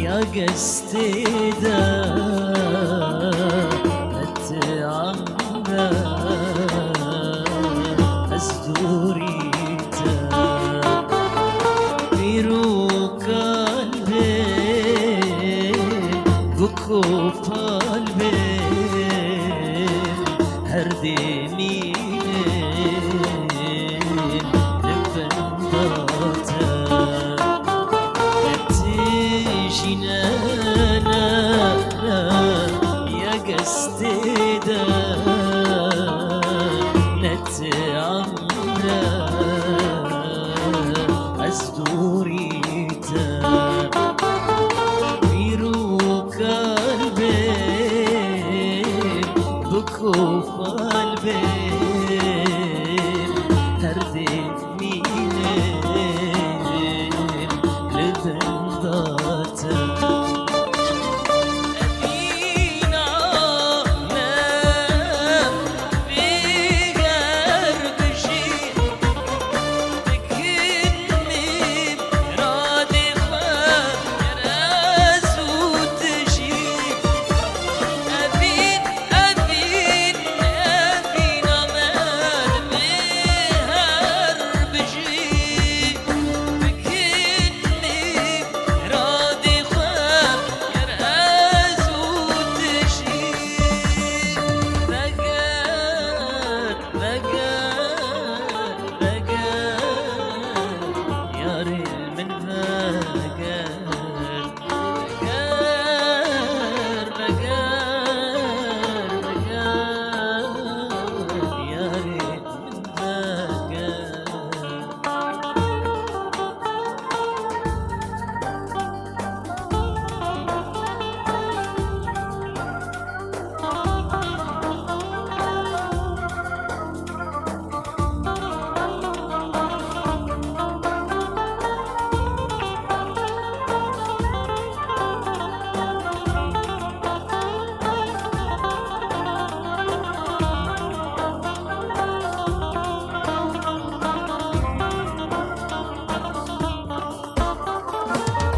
ya gestê de, et'am de ez dûrî te. Pîr û kalbê bi kopal bê, her demî li bin da te.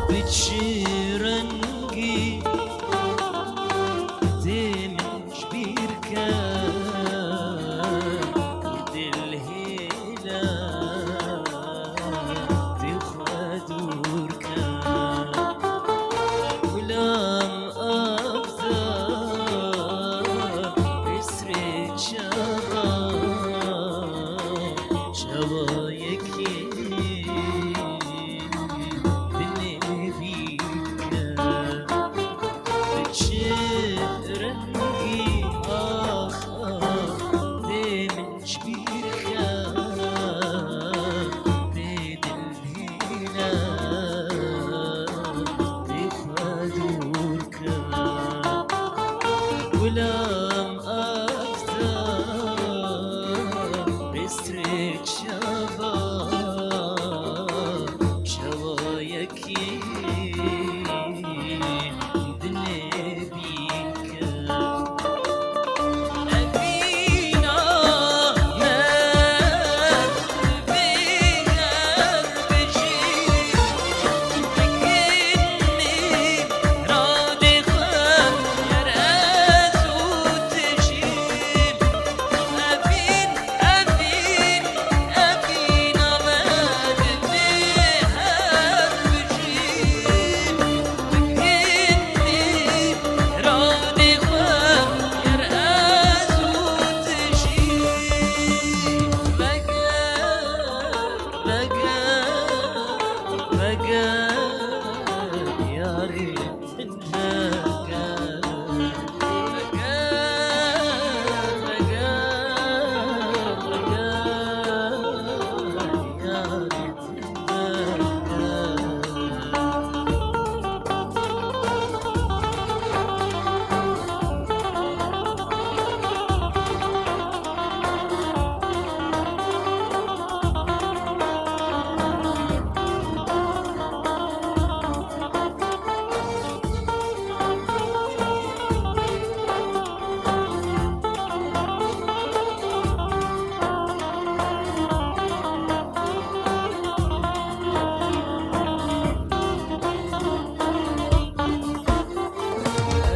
Bi çi rengî dê min ji bîr ke, dil hêle dê xwe dûr ke. Gulam avda, qisrê çawa, çawa yekî dinê bîke. Bi çi rengî, ax, ax, dê min ji bîr ke, dê dil hêle dê xwe dûr ke. Gulam afta, qisrê çawa, çawa yekî dinê bîke. Evîna me, vê her bijî, dikin min radê xwe, ger ez û tu jî. Evîn, evîn, evîna me, divê her bijî. Dikin min radê xwe, ger ez û tu jî. Veger, veger, veger, yarî.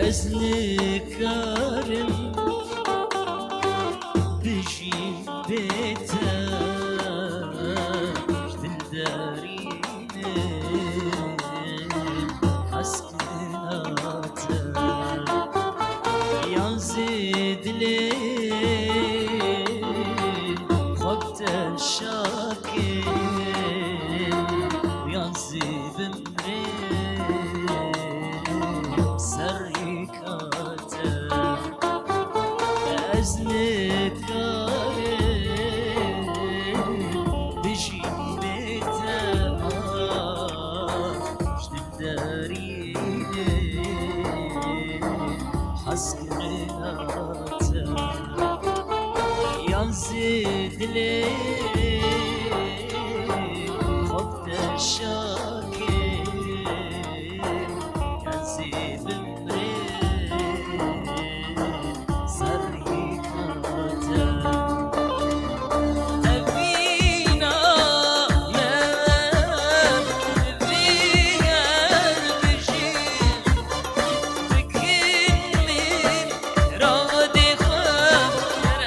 Ez nikarim bijîm bê te, ji dildarî hez kena te, yan zî dilê xwe bi te şakê, yan zî bimrê serîka te. Ez nikarim bijîm bê te, ah, ji dildarî hez kirina te. Yan zî dilê xwe bi te şakê, ez ê bimrê serîka te. Evîna me, vê her bijî, dikin min radê xwe, ger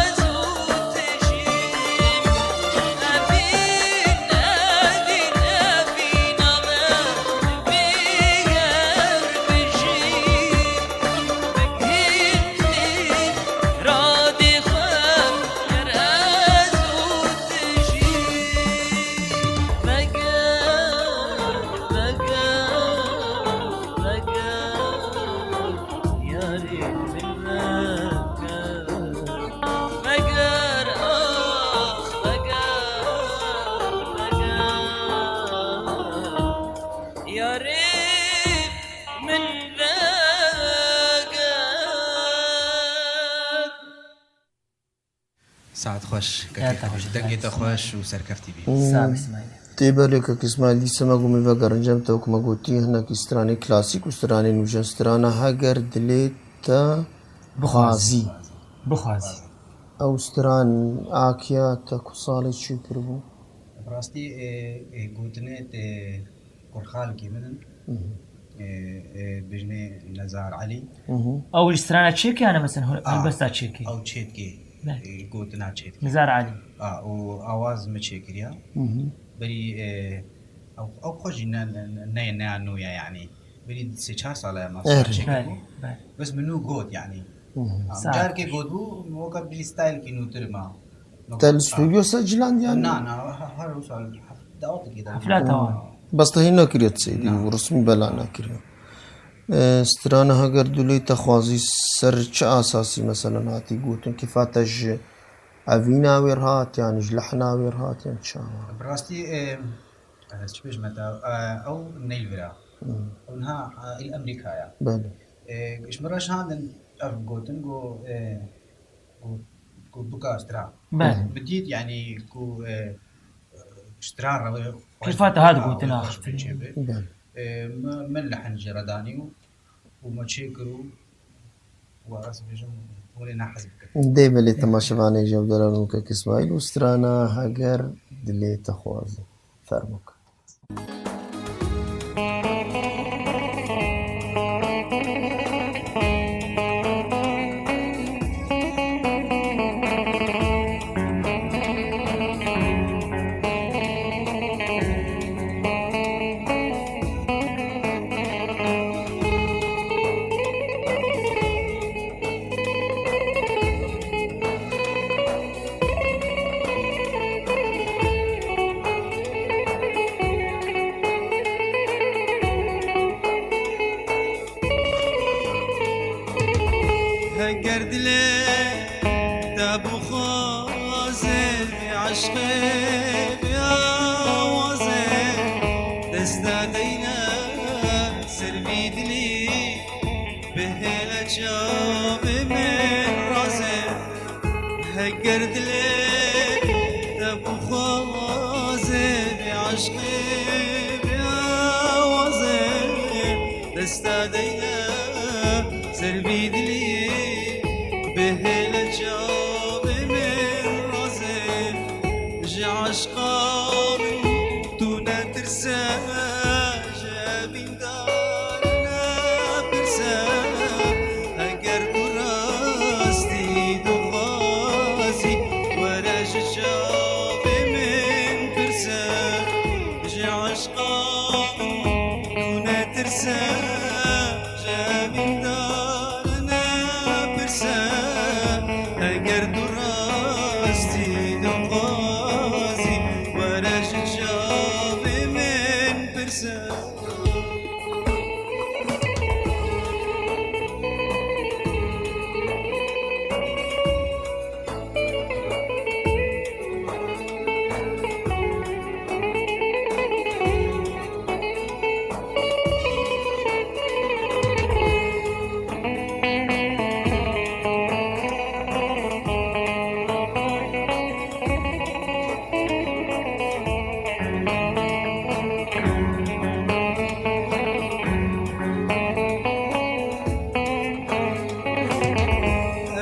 ez û tu jî. Yarê min veger. Saet xweş, Ya, te xweş. Dengê te xweş û serkeftî bî. Sağ ol, İsmail. Tê belê kek Îsmail, dîsa me gumî vegerin cem te, wek me gotî, hinekî stranê klasîk û stranê nûjen. Strana Heger dilê te Bixwazî. Bixwazî. Ew stran a kiya te ku salê çêkiribû? Bi rastî, e, e, gotinê tê kurxalkî min in. Hı hı. E, e, bijnê Nezar Elî. Hı hı. Ew ji strana çêkê, yani mesela, hol-, A, helbesta çêkê? Ew çêtkê. Belê. E, gotina çêtkê. Nezar Elî. A, û awaz min çêkiriya. Hı hı. Berî, e, ew, ew xwe jî ne, ne, ne, ne nû ye, yani. Berî sê çar sala ye me Erê. Belê, belê. Bes min nû got, yani. Hı hı. Am, Saet. Carkê gotbû, weka freestyle kî nûtir ma. Te li stûdyo secilandi yani? Na, na, he-, her wisa hef-, dawetê kê de. Hefla tawa. Bes te hîn nekiriye seydî, Na. Û resmî bela nekiriye. E, strana Heger dilê te xwazî ser çi asasî mesela hatî gotin? Kêfa te ji evîna wê re hat, yani ji lehna wê re hat, yan çawa? Bi rastî, e, ez çi bêjim te, e, ew neyl vira. Hı. Ew niha, e, il Amerîka ya. Belê. E, ji min re şandin ev gotin, got, e, Ku, ku bika stran. Belê. Min dît, yani, ku, e, stran re wê xweş Kêfa te hat bika, gotin wê xweş axiftin. Bê çê bê. Belê. E, min, min lehn jê re danî û, û me çê kir û, û ez bêjim, hûn ê nehez bikin. Dê belê temaşevanê jevdera nû kek Îsmaîl û strana Heger dilê te xwazî. Fermo ke. Heger dilê te bixwaze, eşqê bi awazê, dest nadeyne ser vî dilî, bihêle çavê min razê. Heger dilê te bixwaze, bi eşqê, bi awazê, dest nadeyne ser vî dilî, bihêle çavê min razê. Ji eşqa min tu netirse, ji evîn Dare nepirse, heger tu rastî dixwazî, were ji çavê min pirse. Ji eşqa min tu netirse, ji evîn dare nepirse, heger tu rastî dixwazî, were ji çavê min pirse.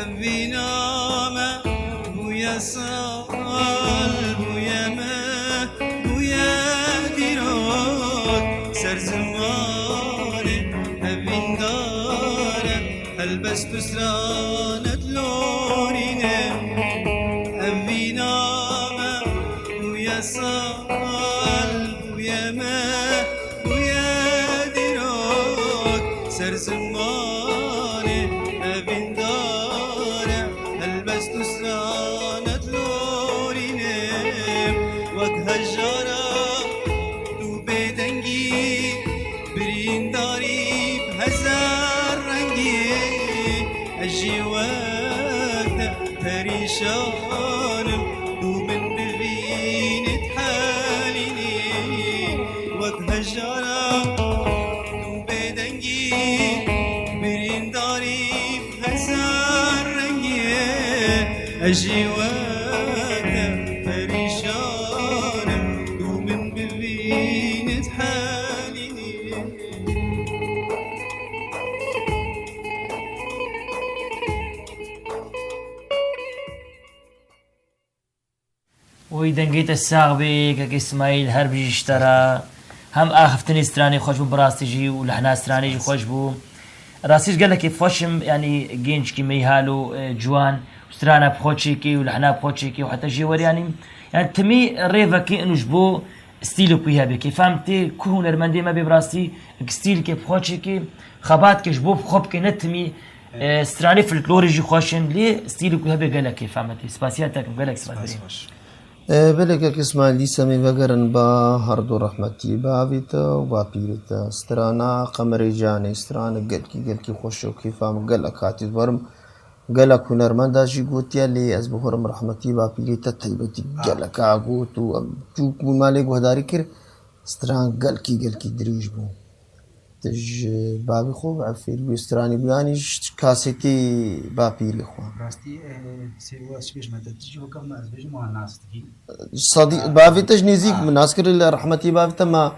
Evîna me bûye sal, bûye meh, bûye dîrok, ser zimanê evîndar e. Helbest û stranet lorîne, evîna me bûye sal, bûye meh, bûye dîrok, ser zimanê evîndar e. Helbest û stranet lorîne, wek hejara tu bêdengî, birîndarî bi hezar rengî, ez jî wek te perîşan im, tu min bivînî dihelînî, wek hejara Ez ji we perîşan im, ku min bibînit helî. Oy, dengê te sax bê, kek Îsmaîl, her bijî ji te re. Hem axiftinê stranê xweş bû, bi rastî jî û lehna stranê jî xweş bû. Rastî ji gelekî xweş im, yanî gençkî meyhal û, e, ciwan, strana bi xwe çêkê û lehna bi xwe çêkê û heta jê werî, yanî, yanî timî rêvekê û ji bo stîlê ku hebe. Kêfa min tê ku hunermendê me bê bi rastî, stîlkê bi xwe çêkê, xebatkê ji bo bi xwe bike, ne timî, e, stranê folklorê jî xweş in, lê stîlê ku hebe gelek kêfa me tê. Spasiya te kim, gelek spas. Spas birî. Xweş. E, belê kek Îsmaîl, dîsa em ê vegerin ba herdu rehmetî bavê te û bapîrê te. Strana Qemerê Canê, strana gelkî, gelkî xweş û kêfa min gelek hatî dwerim. Gelek hunermenda jî gotiye, lê ez bihorim rehmetî bapîrê te taybetî geleka got û em çûk bûn malê guhdarî kir. Stran gelkî, gelkî dirêj bû. Tu ji bavê xwe bi fêrî wê stranê bû, yanî ji kasetê bapîrê xwe? Rastî, e, sê û ez çi bêjim, te tu jî weke min ez bêjim wan nas dikî. Sadî, ha, bavê te ji nêzîk, ha, min nas kir, li rehmetî bavê te me,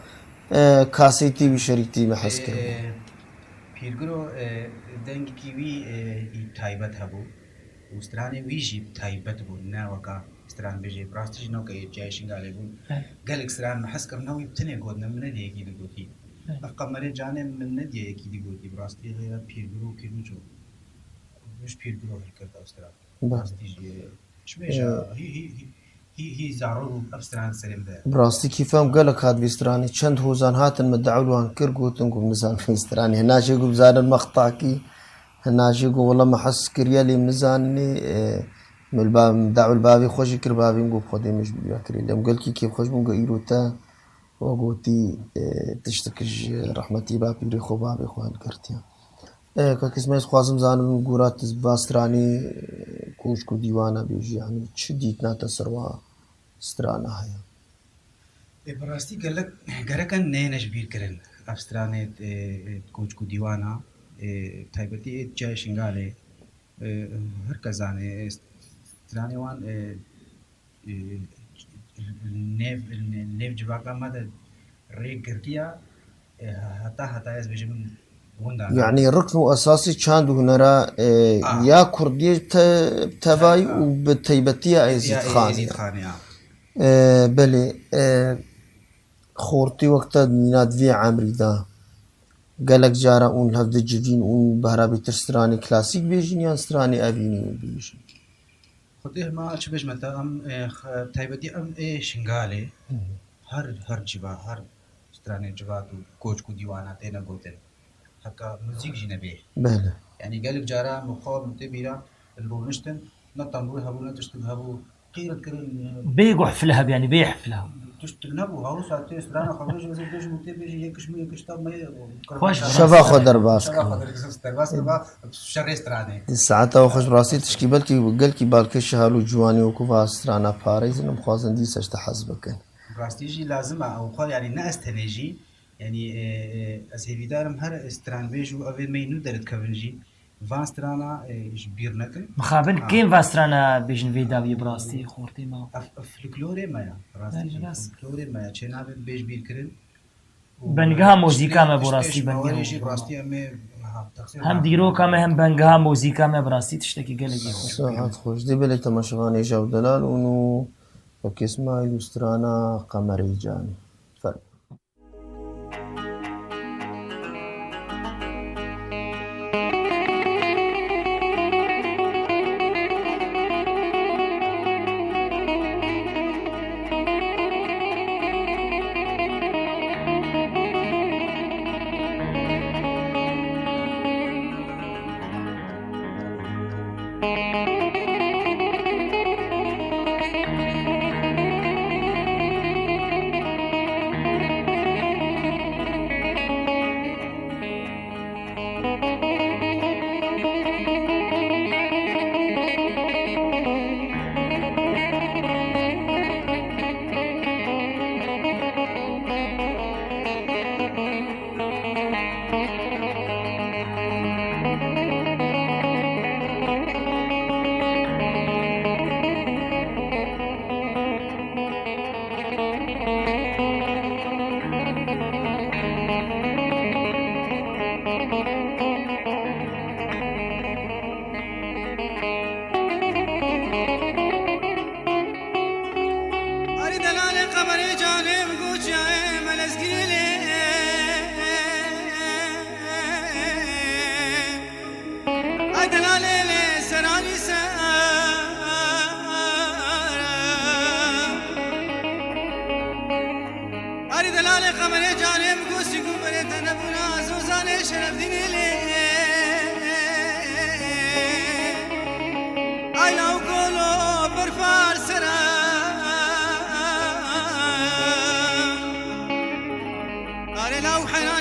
e, kasetê wî şerîtî me hez kir. E, Pîrgiro, e, dengekî wî, e, î taybet hebû û stranê wî jî taybet bû, ne weka stranbêjê, bi rastî jî noke yê Çiyayê Şingalê bûn. Evet. Gelek stran min hez kirine wî bi tinê gotine, min nediye yekî digotî. Evet. Ev Qemerê Canê min nediye yekî digotî, bi rastî xêra Pîrgiro û Pîrmiço. Ji Pîrgiro hilkirda ev stran. Be. Rastî jî, ji bêje, Ee, hî, hî, hî, hî, hî zarok û ev stran serê min de. Bi rastî kîfem gelek hat vî stranê. Çend hozan hatin min dewlwan kir, gotin ku min nizan vî stranê. Hina jê ku bizanin mextakî, hina jê ku wela min hez kiriye lê min nizanî, e, min ba-, min dewil bavê xwe jî kir, bavê min got, Xwedê min ji bîra kirî. Lê min gelkî kêfxweş bûm ku îro te we gotî, e, tiştek ji rehmetî bapîrê xwe, bavê xwe hilgirtiye. E, kak Îsmaîl, ez xwazim zanim, gora tu va stranê, e, koçk û dîwana bêjî, yanî çi dîtina te ser wa strana heye? E, bi rastî gelek, gerek e neyne ji bîr kirin. Ev stranê, e, e, koçk û dîwana, e, taybetî ê Çiyayê Şingalê, e, her kes zane, e, stranê wan, e, e, nêv, nêv civaka me de rê girtiya, e, heta, heta ez bêjim winda ne. Yanî rikn û esasî çand û hunera, e, ah, ya kurdiyê te-, tevayî, ah, û bi taybetiya Êzîdxanê. Êzîdxanê, ah. E, belê, e, xortî wek te mîna di vê emrî de gelek cara hûn li hev dicivîn û behra bêtir stranê klasîk bêjin yan stranê evînî bêjin? Xwedê hema çi bêjme te, em, e, x-, taybetî em ê Şingalê, hı hı, her, her civa, her stranê civat û koçk û dîwana têne gotin. Heka muzîk jî nebê. Belê. Yanî gelek cara min xwe min tê bîra, li rûniştin, ne tembûr hebû, ne tiştik hebû, qîret kirin, e, bê ku hefle hebû, yanî bê hefle hebû. Tiştik nebû, hawsa tê strana xwe bêjin, ez ê bêjim û tê bêjin, yekiş min, yekiş ta me, xweş, şeva xwe derbas kir. Şeva xwe derbas kir, şerê stranê. Di saeta xweş bi rastî tişkî belkî gelkî balkêş ji hal û ciwanî wekû va strana parêzin, em xwazin dîsa ji te hez bikin. Rastî jî lazim e, ew xwe, yanî ne ez tenê jî, yanî, e, e, ez hêvîdar im her stranbêj û ev ê me yî nû derdikevin jî, van strana, e, ji bîr nekin. Mixabin ha, kêm va strana bêjin vê dawiyê bi rastî xortê me. Ev, ev folklorê me ya, bi rastî jî, belê, rast, folklorê me ya, çênabe bê ji bîr kirin. Û bengeha muzîka me bo rastî, bengeha jî bi rastî em ê, ha, texsîr hem dîroka me hem bengeha muzîka me bi rastî tiştekî gelekî xweş. Saet xweş. Dê belê temaşevanê Jew Delal û nû Kek Îsmaîl û strana Qemerê Canî. Fermo.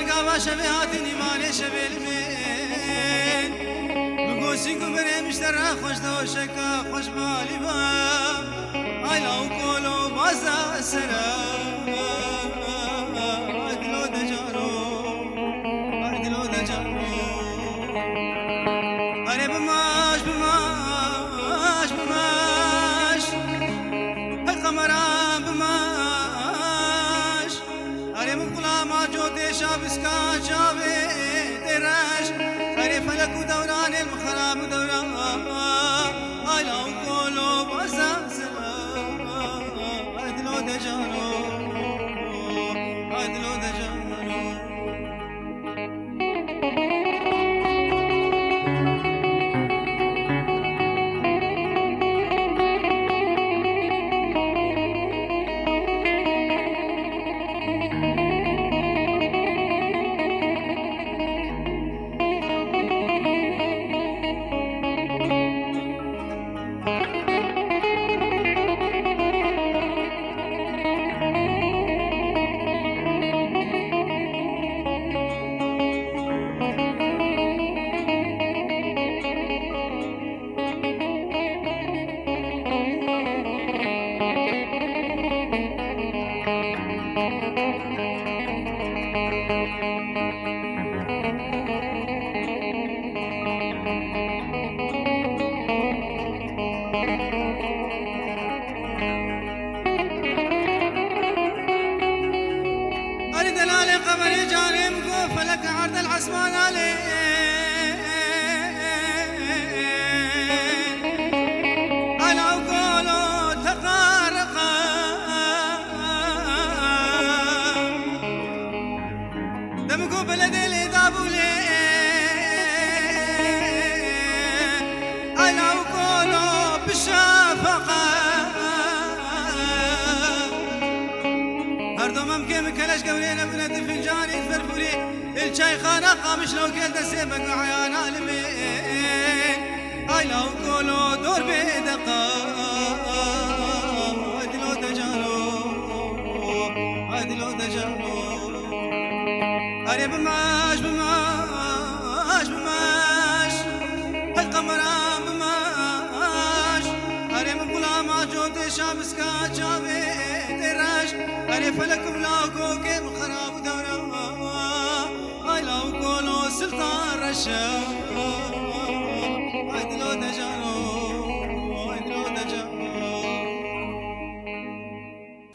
Gava şevê hatin îmanê şevê li min. Bi gosî ku birê mişte re xweş doşeka xweş balî ba. Ayla û kolo baza sera. Ay dilo de caro, ay dilo de caro. Erê bimaş, bimaş, bimaş. Hey qemera bimaş. Erê min xulama cotê şabiska çavê tê reş. Erê felek û dewranê min xerab û dewran. Ayla û kolo baza sera. Ay dilo de caro. Ay dilo de caro. Erê delalê qemerê canê min go felek erdel esman alê. Ala û kolo teqariqa. Demiko beledê lê dabûlê. Ayla û kolo bi şefaqa. Her domem ke mi keleş gewrê nebine di fincanî ferfûrî. Il çayxana qamiş lo gel destê me gayana li min. Ayla û kolo dor bê deqa. Ay dilo de cano. Ay dilo de cano. Erê bimaş, bimaş, bimaş. Hey qemeran bimaş. Erê min xulama cotê şabiska çavê tê reş. Erê felek bila kokê min xerab û dewra. Ay law kolo siltan reşe. Ay dilo de cano. Ay dilo de cano.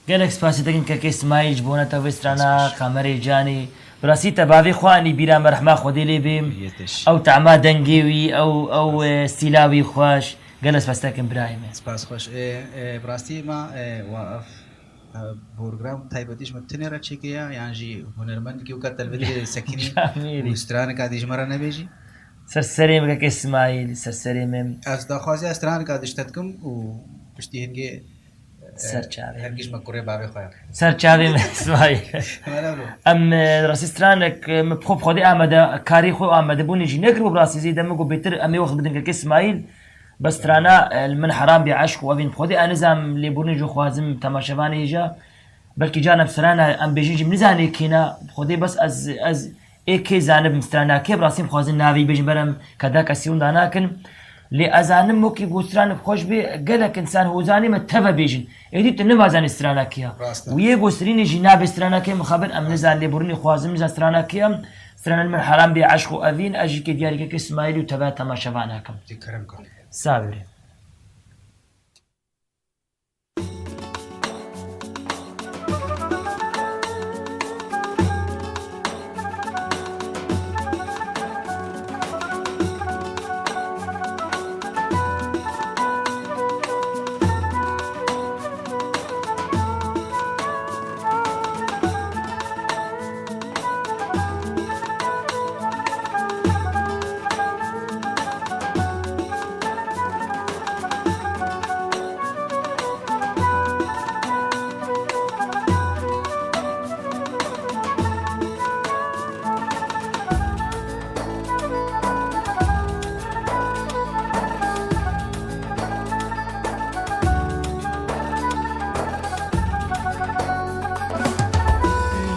Gelek spasî dikin kekê Smaîl ji bona te vê strana Qamerê Canî. Bi rastî te bavê xwe anî bîra me, rehma Xwedê lê bê. Ew tehma dengê wî, ew, ew, e, stîla wî xweş. Gelek spas dikin birayê me. Spas xweş. E, e, bi rastî ma, e, wa ev, e, program taybetî ji me tinê re çêkiriya, yan jî hunermendekî weka te li vê derê sekinî û stranika dî ji me re nebêjî? Ser serê me kekê Smaîl, ser serê me. Ez daxwaziya stranika dî ji te dikim û piştî hingê Ser çavê me. Her giş me kurê bavê xwe ya. Ser çavê me, Smaîl. Em, e, rastî stranek, e, min bi xwe, bi Xwedê amade, karî xwe amade bûnê jî nekiribû, bi rastî zêde min got bêtir em ê wext bidin kekê Smaîl. Bes strana, e, li min heram bê eşq û evîn, bi Xwedê ez nizam lêbûrînê jî xwazim temaşevanê hêja. Belkî carna bi strana em bêjin jî min nizanê kêna, bi Xwedê bes ez, ez Ê kê zanibim strana kê, bi rastî em xwazin navê bêjin, berem keda kesî winda nakin. Lê ez zanim wekî ku stranek xweş bê, gelek insan hozanê me teve bêjin. Êdî tu nivazanî strana kê ya. Rast e. Û yê ku strînê jî nabê strana kê, mixabin em nizan lêborînê xwazim, nizan strana kê ya. Strana min heram bê eşq û evîn, ez jî kê diyarîkekê Smaîlî û teve temaşevan nakim. Tê kerem kar. Sağ ol.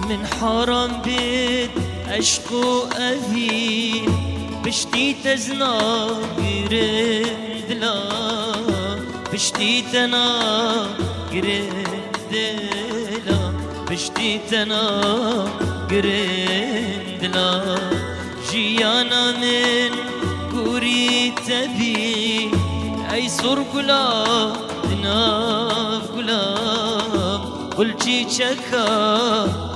Min haram bît Eşq û evîn piştî te ez nagirim dila, piştî te nagirim dila, piştî te nagirim dila. Jiyana min gorî te bî, ey sorgula di nav gulan. Gul çîçeka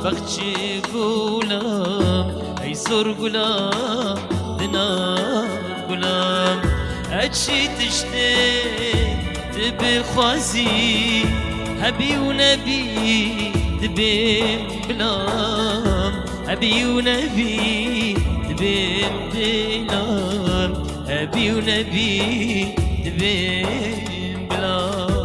bexçî gulam, ey sor gulam, di nav gulam. Ez çi tiştê tu bixwazî, hebî û nebî dibêm bilam, hebî û nebî dibêm bilam, hebî û nebî dibêm bilam.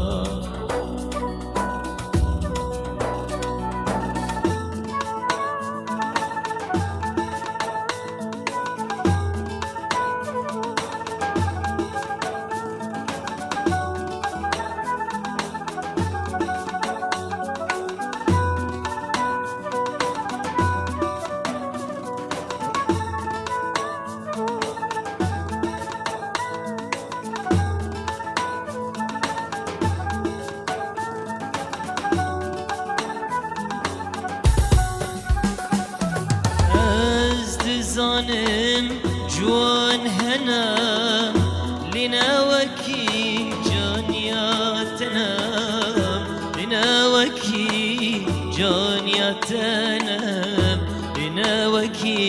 Ez dizanim ciwan hene, lê ne wekî caniya te ne, lê ne wekî caniya te ne, lê ne wekî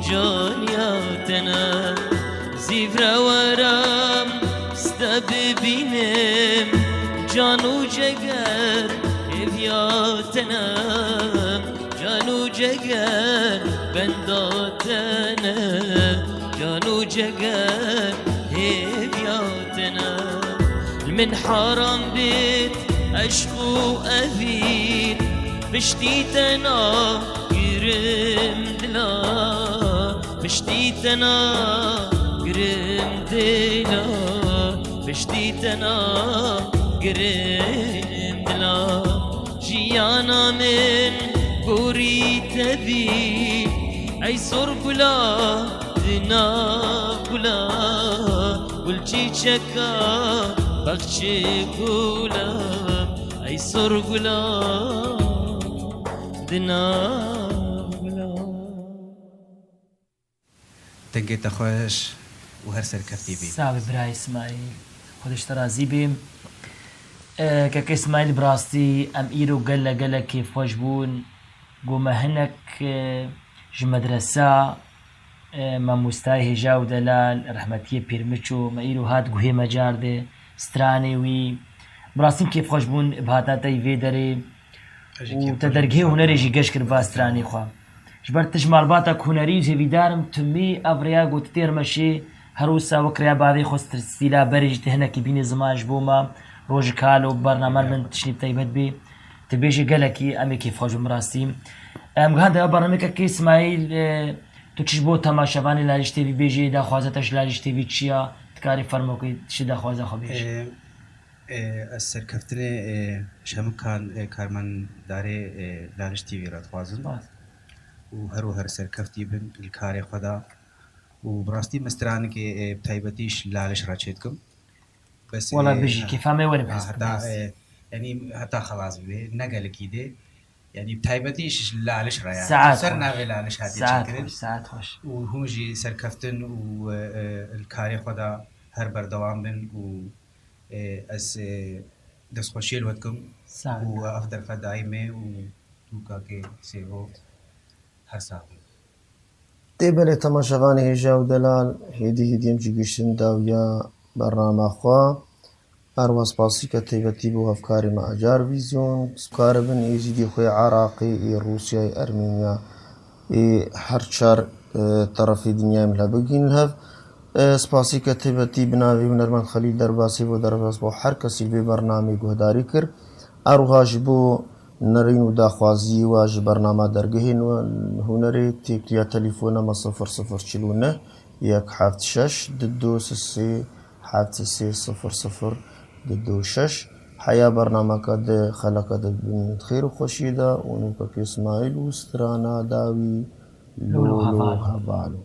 caniya te ne. Zîvre were ez te bibînim, can û ceger hêviya te ne, can û ceger benda te ne, can û ceger hêviya te ne. Li min haram bêt eşq û evîn, piştî te nagirim dila. Piştî te nagirim dila, piştî te nagirim dila. Jiyana min gorî te bî, ey sor gula di nav gula, gul çîçeka bexçê gula, ey sor gula di nav gula. Dengê te xweş û her serkeftî bî. Sax bî birayê Îsmaîl. Xwedê ji te razî bî. E, keke Îsmaîl, bi rastî em îro gelek, gelek kêfxweş bûn. Ku me hinek, e, ji medresa, e, mamostayê hêja û delal, rehmetiyê Pîrmiço, me îro hat guhê me car de, stranê wî. Bi rastî kêfxweş bûn bi hata te yî vê derê. Û te dergehê hunerê jî geş kir va stranê xwe. Ji ber tu ji malbata hunerî û hêvîdar im tu mî ev rêya ku tu têr meşê her wisa wek rêya bavê xwe stîla berê jî tu hinekî bînî ziman ji bo me rojek halo bername min tiştî taybet bî. Tu bêjî gelekî em ê kêfxweş bin bi rastî. Em gihandin ev bernameyeke kê Îsmaîl, e, tu çi ji bo temaşevanê Laliş T V bêjî, daxwaza te ji Laliş T V çi ya? Tu karî fermo kî tu çi daxwaza xwe bêjî. E, E, ez serkeftinê, e, ji hemû kan-, e, karmendarê, e, Laliş T V re dixwazim. Spas. Û her û her serkeftî bin li karê xwe de. Û bi rastî min stranikê, e, bi taybetî ji Laliş re çêdikim. Bes, Wala e, bijî, kêfa me werin ha, heta, e, yanî heta xelas bibe, ne gelekî dê. Yanî bi taybetî ji Laliş re ya. Saet Ser xweş. Navê Laliş hatiye Saet çêkirin. Xweş, saet xweş. Û hûn jî serkeftin û, e, e, li karê xwe de her berdewam bin û Ê, ez, ê, destxweşiyê li we dikim Sağ ol. Û ev derfet dayî me û tu kakê Sêvo her sax bin. Tê belê temaşevanê hêja û delal, hêdî hêdî em jî gihiştin dawiya bernama xwe. Her wiha spasîke taybetî bo hevkarê me Acar Vîzyon. Karibin êzîdî xwe yê Iraqê, yê Rûsyayê, Ermêniya, ê her çar, e, terefê dinyayê min hebigîn li hev. E, spasîke taybetî bi navê hunermend Xelîl Derbasî bo derbas bo her kesî li vê bernameyê guhdarî kir. Her wiha ji bo nerîn û daxwaziyê we ji bernama dergehên we hunerê têkiliya telefona me sifir sifir çil û neh yek heft şeş du du sê heft sê sifir sifir du du şeş. Heya bernameke di xeleke de bin xêr û xweşiyê de û nûkek Îsmaîl û strana dawî Lolo hevalo.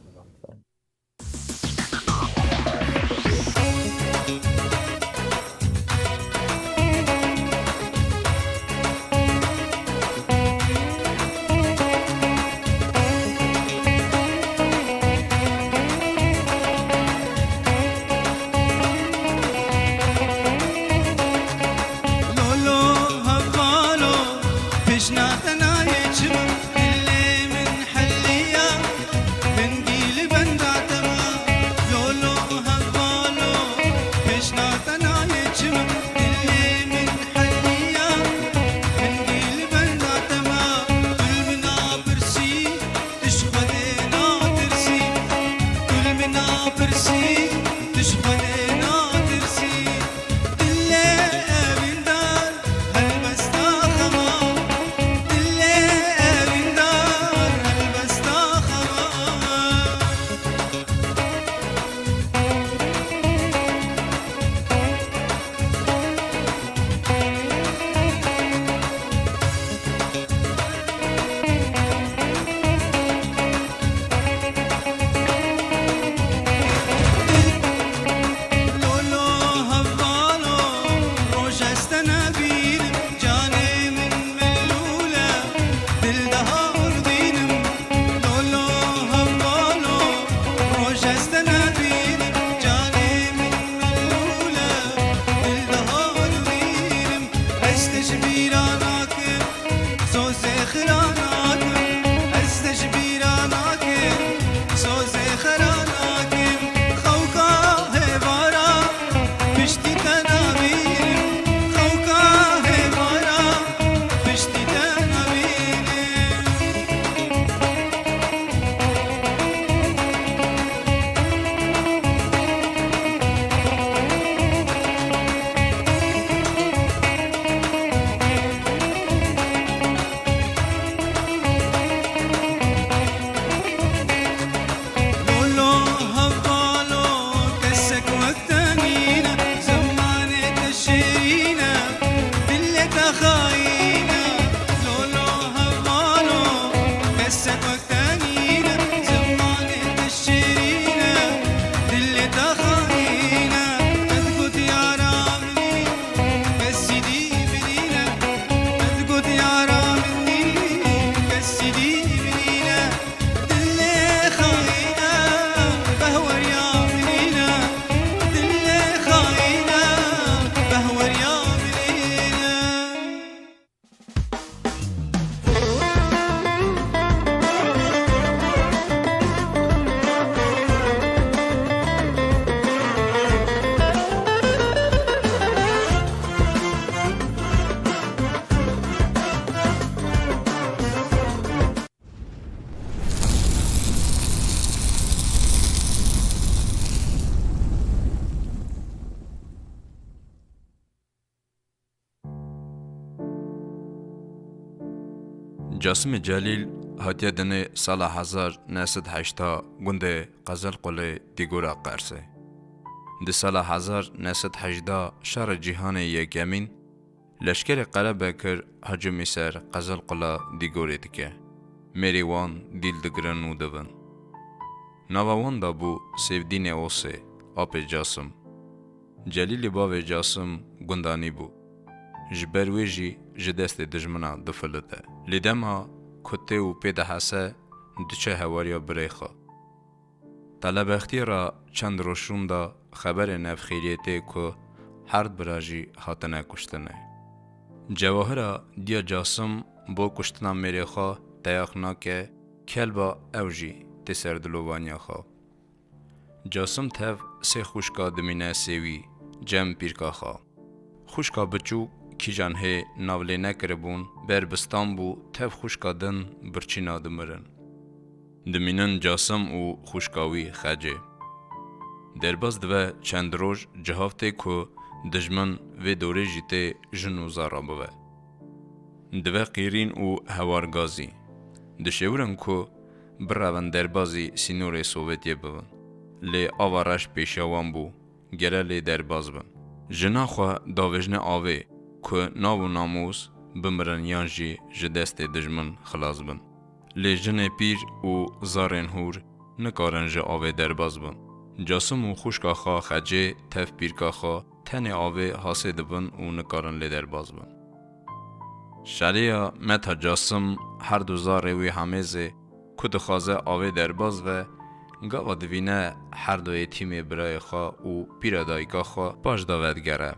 Lolo hevalo, pêşna te nayê çima, dilê min heliya, dengî li benda te ma. Lolo hevalo, pêşna te nayê çima, dilê min heliya, dengî li benda te ma. Tu li min napirsî, tu ji Xwedê natirsî. Tu li min napirsî, tu ji Xwedê natirsî. Dilê ewîndar helbesta xema. Dilê ewîndar helbesta xema. Lolo hevalo, roj ez te nebînim, canê min melûl e, dil daha urdînim. Lolo hevalo, roj ez te nebînim, canê min melûl e, dil daha urdînim. Ez te ji bîra nakim, sozê xira nakim, ez te ji bîra nakim, sozê xira nakim. Xewka hêvara piştî te nabînim, xewka hêvara piştî te nabînim. Lolo hevalo, kesek wek te nîne, zimanê te şêrîn e, dilê te xayîn e. Lolo hevalo, kesek wek te nîne, zimanê te şêrîn e, dilê te xayîn e. Te digot yara min î, kesî dî min nîne. Te digot yara min î, kesî dî min nîne. Dilê xayîn e, behweriya min nîne. Dilê xayîn e, behweriya min nîne. Casimê Celîl hatiye dinê sala hezar neh sed heşta gundê Qezelqulê Dîgora Qersê. Di sala hezar neh sed hejda şerê cîhanê yekemîn, leşkerê Qerebekir hicûmî ser Qezelqula Dîgorê dike. Mêrê wan dîl digirin û divin. Nava wan de bû Sêvdînê Osê, apê Casim. Celîlê bavê Casim gundanî bû. Ji ber wê jî ji destê dijmina difilite. Lê dema ku tê û pê dihese, diçe hewariya birê xwe. Telebextiyê re çend roj şûnda xeberê nevxêriyê tê ku her du bira jî hatine kuştine. Cewahira diya Casim bo kuştina mêrê xwe teyax nake, kelba ew jî tê ser dilovaniya xwe. Casim tev sê xwişka dimîne sêwî, cem pîrka xwe. Xwişka biçûk kîjan hê nav lê nekiribûn, ber bistan bû, tev xwişka din birçîna dimirin. Dimînin Casim û xwişka wî Xecê. Derbas dibe çend roj cihav tê ku dijmin vê dorê jî tê jin û zara bibe. Dibe qîrîn û hewar gazî. Dişêwirin ku birevin derbazî sînorê Sovyetiyê bibin. Lê ava reş pêşiya wan bû, gere lê derbaz bin. Jina xwe davêjine avê ku nav û namûs bimirin yan jî ji destê dijmin xilas bin. Lê jinê pîr û zarên hûr nikarin ji avê derbas bin. Casim û xwişka xwe Xecê tev pîrka xwe tenê avê hasê dibin û nikarin lê derbas bin. Şerê ya Meta Casim her du zarê wî Hemêzê ku dixwaze avê derbas ve, gava divîne her du yetîmê birayê xwe û pîra dayika xwe paş de vedigere.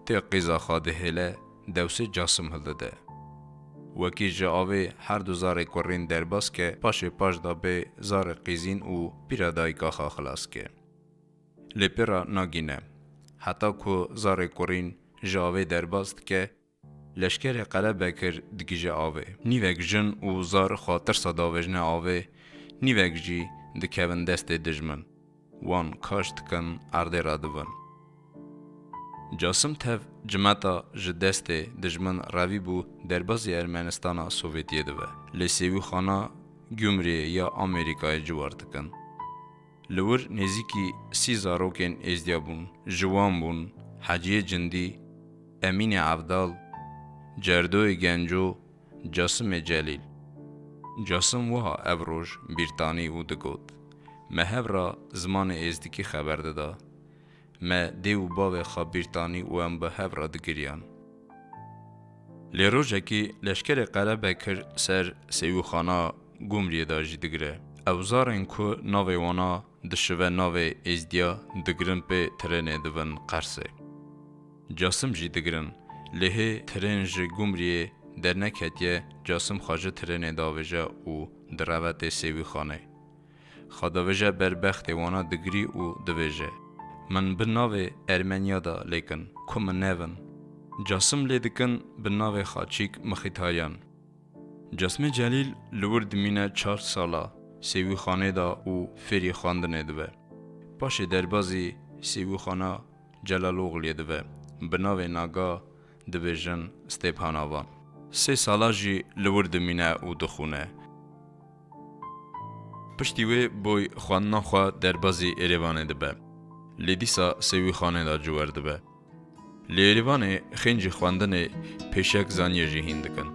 Tê qîza xwe dihêle, dewsê Casim hildide. Wekî ji avê her du zarê kurîn derbas ke, paşê paş de bê zarê qîzîn û pîra dayika xwe xilas ke. Lê pê re nagîne. Heta ku zarê kurîn ji avê derbas dike, leşkerê Qerebekir digihîje avê. Nîvek jin û zar xwe tirsa davêjine avê, nîvek jî dikevin destê dijmin. Wan kaş dikin, erdê re dibin. Casim tev cimeta ji destê dijmin revî bû derbazî Ermenistana Sovyetiyê dibe. Lê Sêwîxana Gumriyê ya Amerîkayê ciwar dikin. Li wir nêzîkî sî zarokên Êzdiya bûn. Ji wan bûn Heciyê Cindî, Emînê Evdal, Cerdoyê Genco, Casimê Celîl. Casim wiha ev roj bîr tanî û digot, me hev re zimanê êzdikî xeber dida. Me dê û bavê xwe bîr tanî û em bi hev re digiriyan. Lê rojekî leşkerê Qerebekir ser Sêwîxana Gumriyê de jî digire. Ew zarên ku navê wana dişive navê Êzdiya digirin pê tirênê dibin Qersê. Casim jî digirin, lê hê tirên ji Gumriyê derneketiye, Casim xwe ji tirênê davêje û direve tê Sêwîxanê. Xwe davêje ber bextê wana digirî û divêje, min bi navê Ermeniya de lêkin, ku min nevin. Casim lê dikin bi navê Xaçîk Mixîtaryan. Casimê Celîl li wir dimîne çar sala Sêwîxanê de û fêrî xwendinê dibe. Paşê derbazî Sêwîxana Celalogliyê dibe. Bi navê Naga dibêjin Stêphanavan. Sê sala jî li wir dimîne û dixwîne. Piştî wê boy xwendina xwe derbazî Êrêvanê dibe. Lê dîsa Sêwîxanê de ciwer dibe. Li Êrêvanê xêncî xwendinê pêşek zaniyê jî hîn dikin.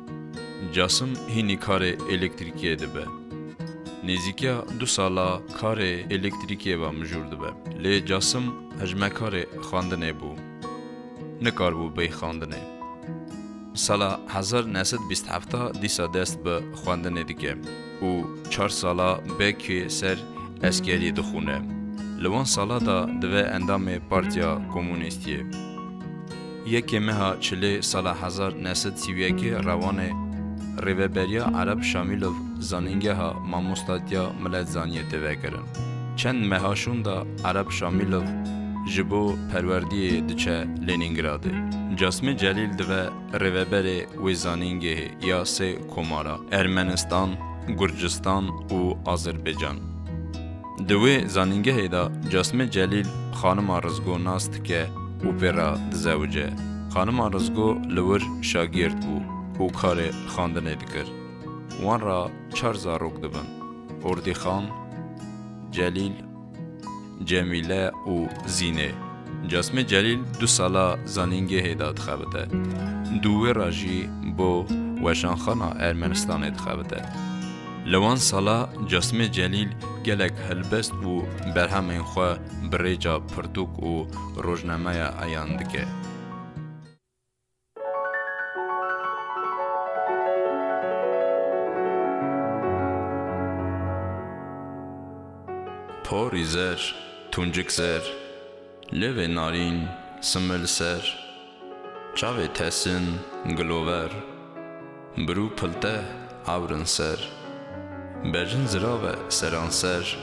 Casim hînî karê elektrîkiyê dibe. Nêzîkiya du sala karê elektrîkiyê ve mijûr dibe. Lê Casim hejmekarê xwendinê bû. Nikaribû bêy xwendinê. Sala hezar neh sed bîst heft dîsa dest bi xwendinê dike û çar sala bekê ser eskeriyê dixwîne. Li wan sala de dibe endamê Partiya Komunîstiyê. Yekê meha Çilê sala hezar neh sed sî û yekê Rewanê Rêveberiya Ereb Şamîlov Zanîngeha Mamostatiya Miletzaniyê tê vekirin. Çend meha şûnda Ereb Şamîlov ji bo perwerdiyê diçe Lenîngradê. Casimê Celîl dibe rêveberê wê zanîngehê ya sê komara, Ermenistan, Gurcistan û Azerbaycan. Di wê zanîngehê de Casimê Celîl xanima Rizgo nas dike û pê re dizewice. Xanima Rizgo li wir şagird bû û karê xwendinê dikir. Wan re çar zarok dibin: Ordîxan, Celîl, Cemîle û Zînê. Casimê Celîl du sala zanîngehê de dixebite. Di wê re jî bo Weşanxana Ermenistanê dixebite. Li wan sala Casimê Celîl gelek helbest û berhemên xwe bi rêça pirtûk û rojnameya eyan dike. Porî zer, tuncik zer, lêvê narîn, simil ser, çavê tesin, gilover, birû pilte, ewrin ser, bejin zirave seranser,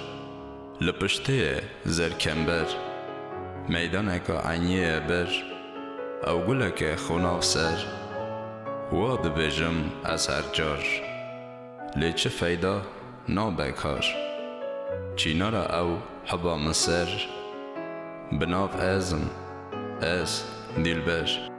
li piştê ye zer kember, meydaneka eyniyê ye ber, ew guleke xwenav ser, wa dibêjim ez her car. Lê çi feyda nabe kar. Çînara ew heba min ser, bi nav ez im, ez, dîlber.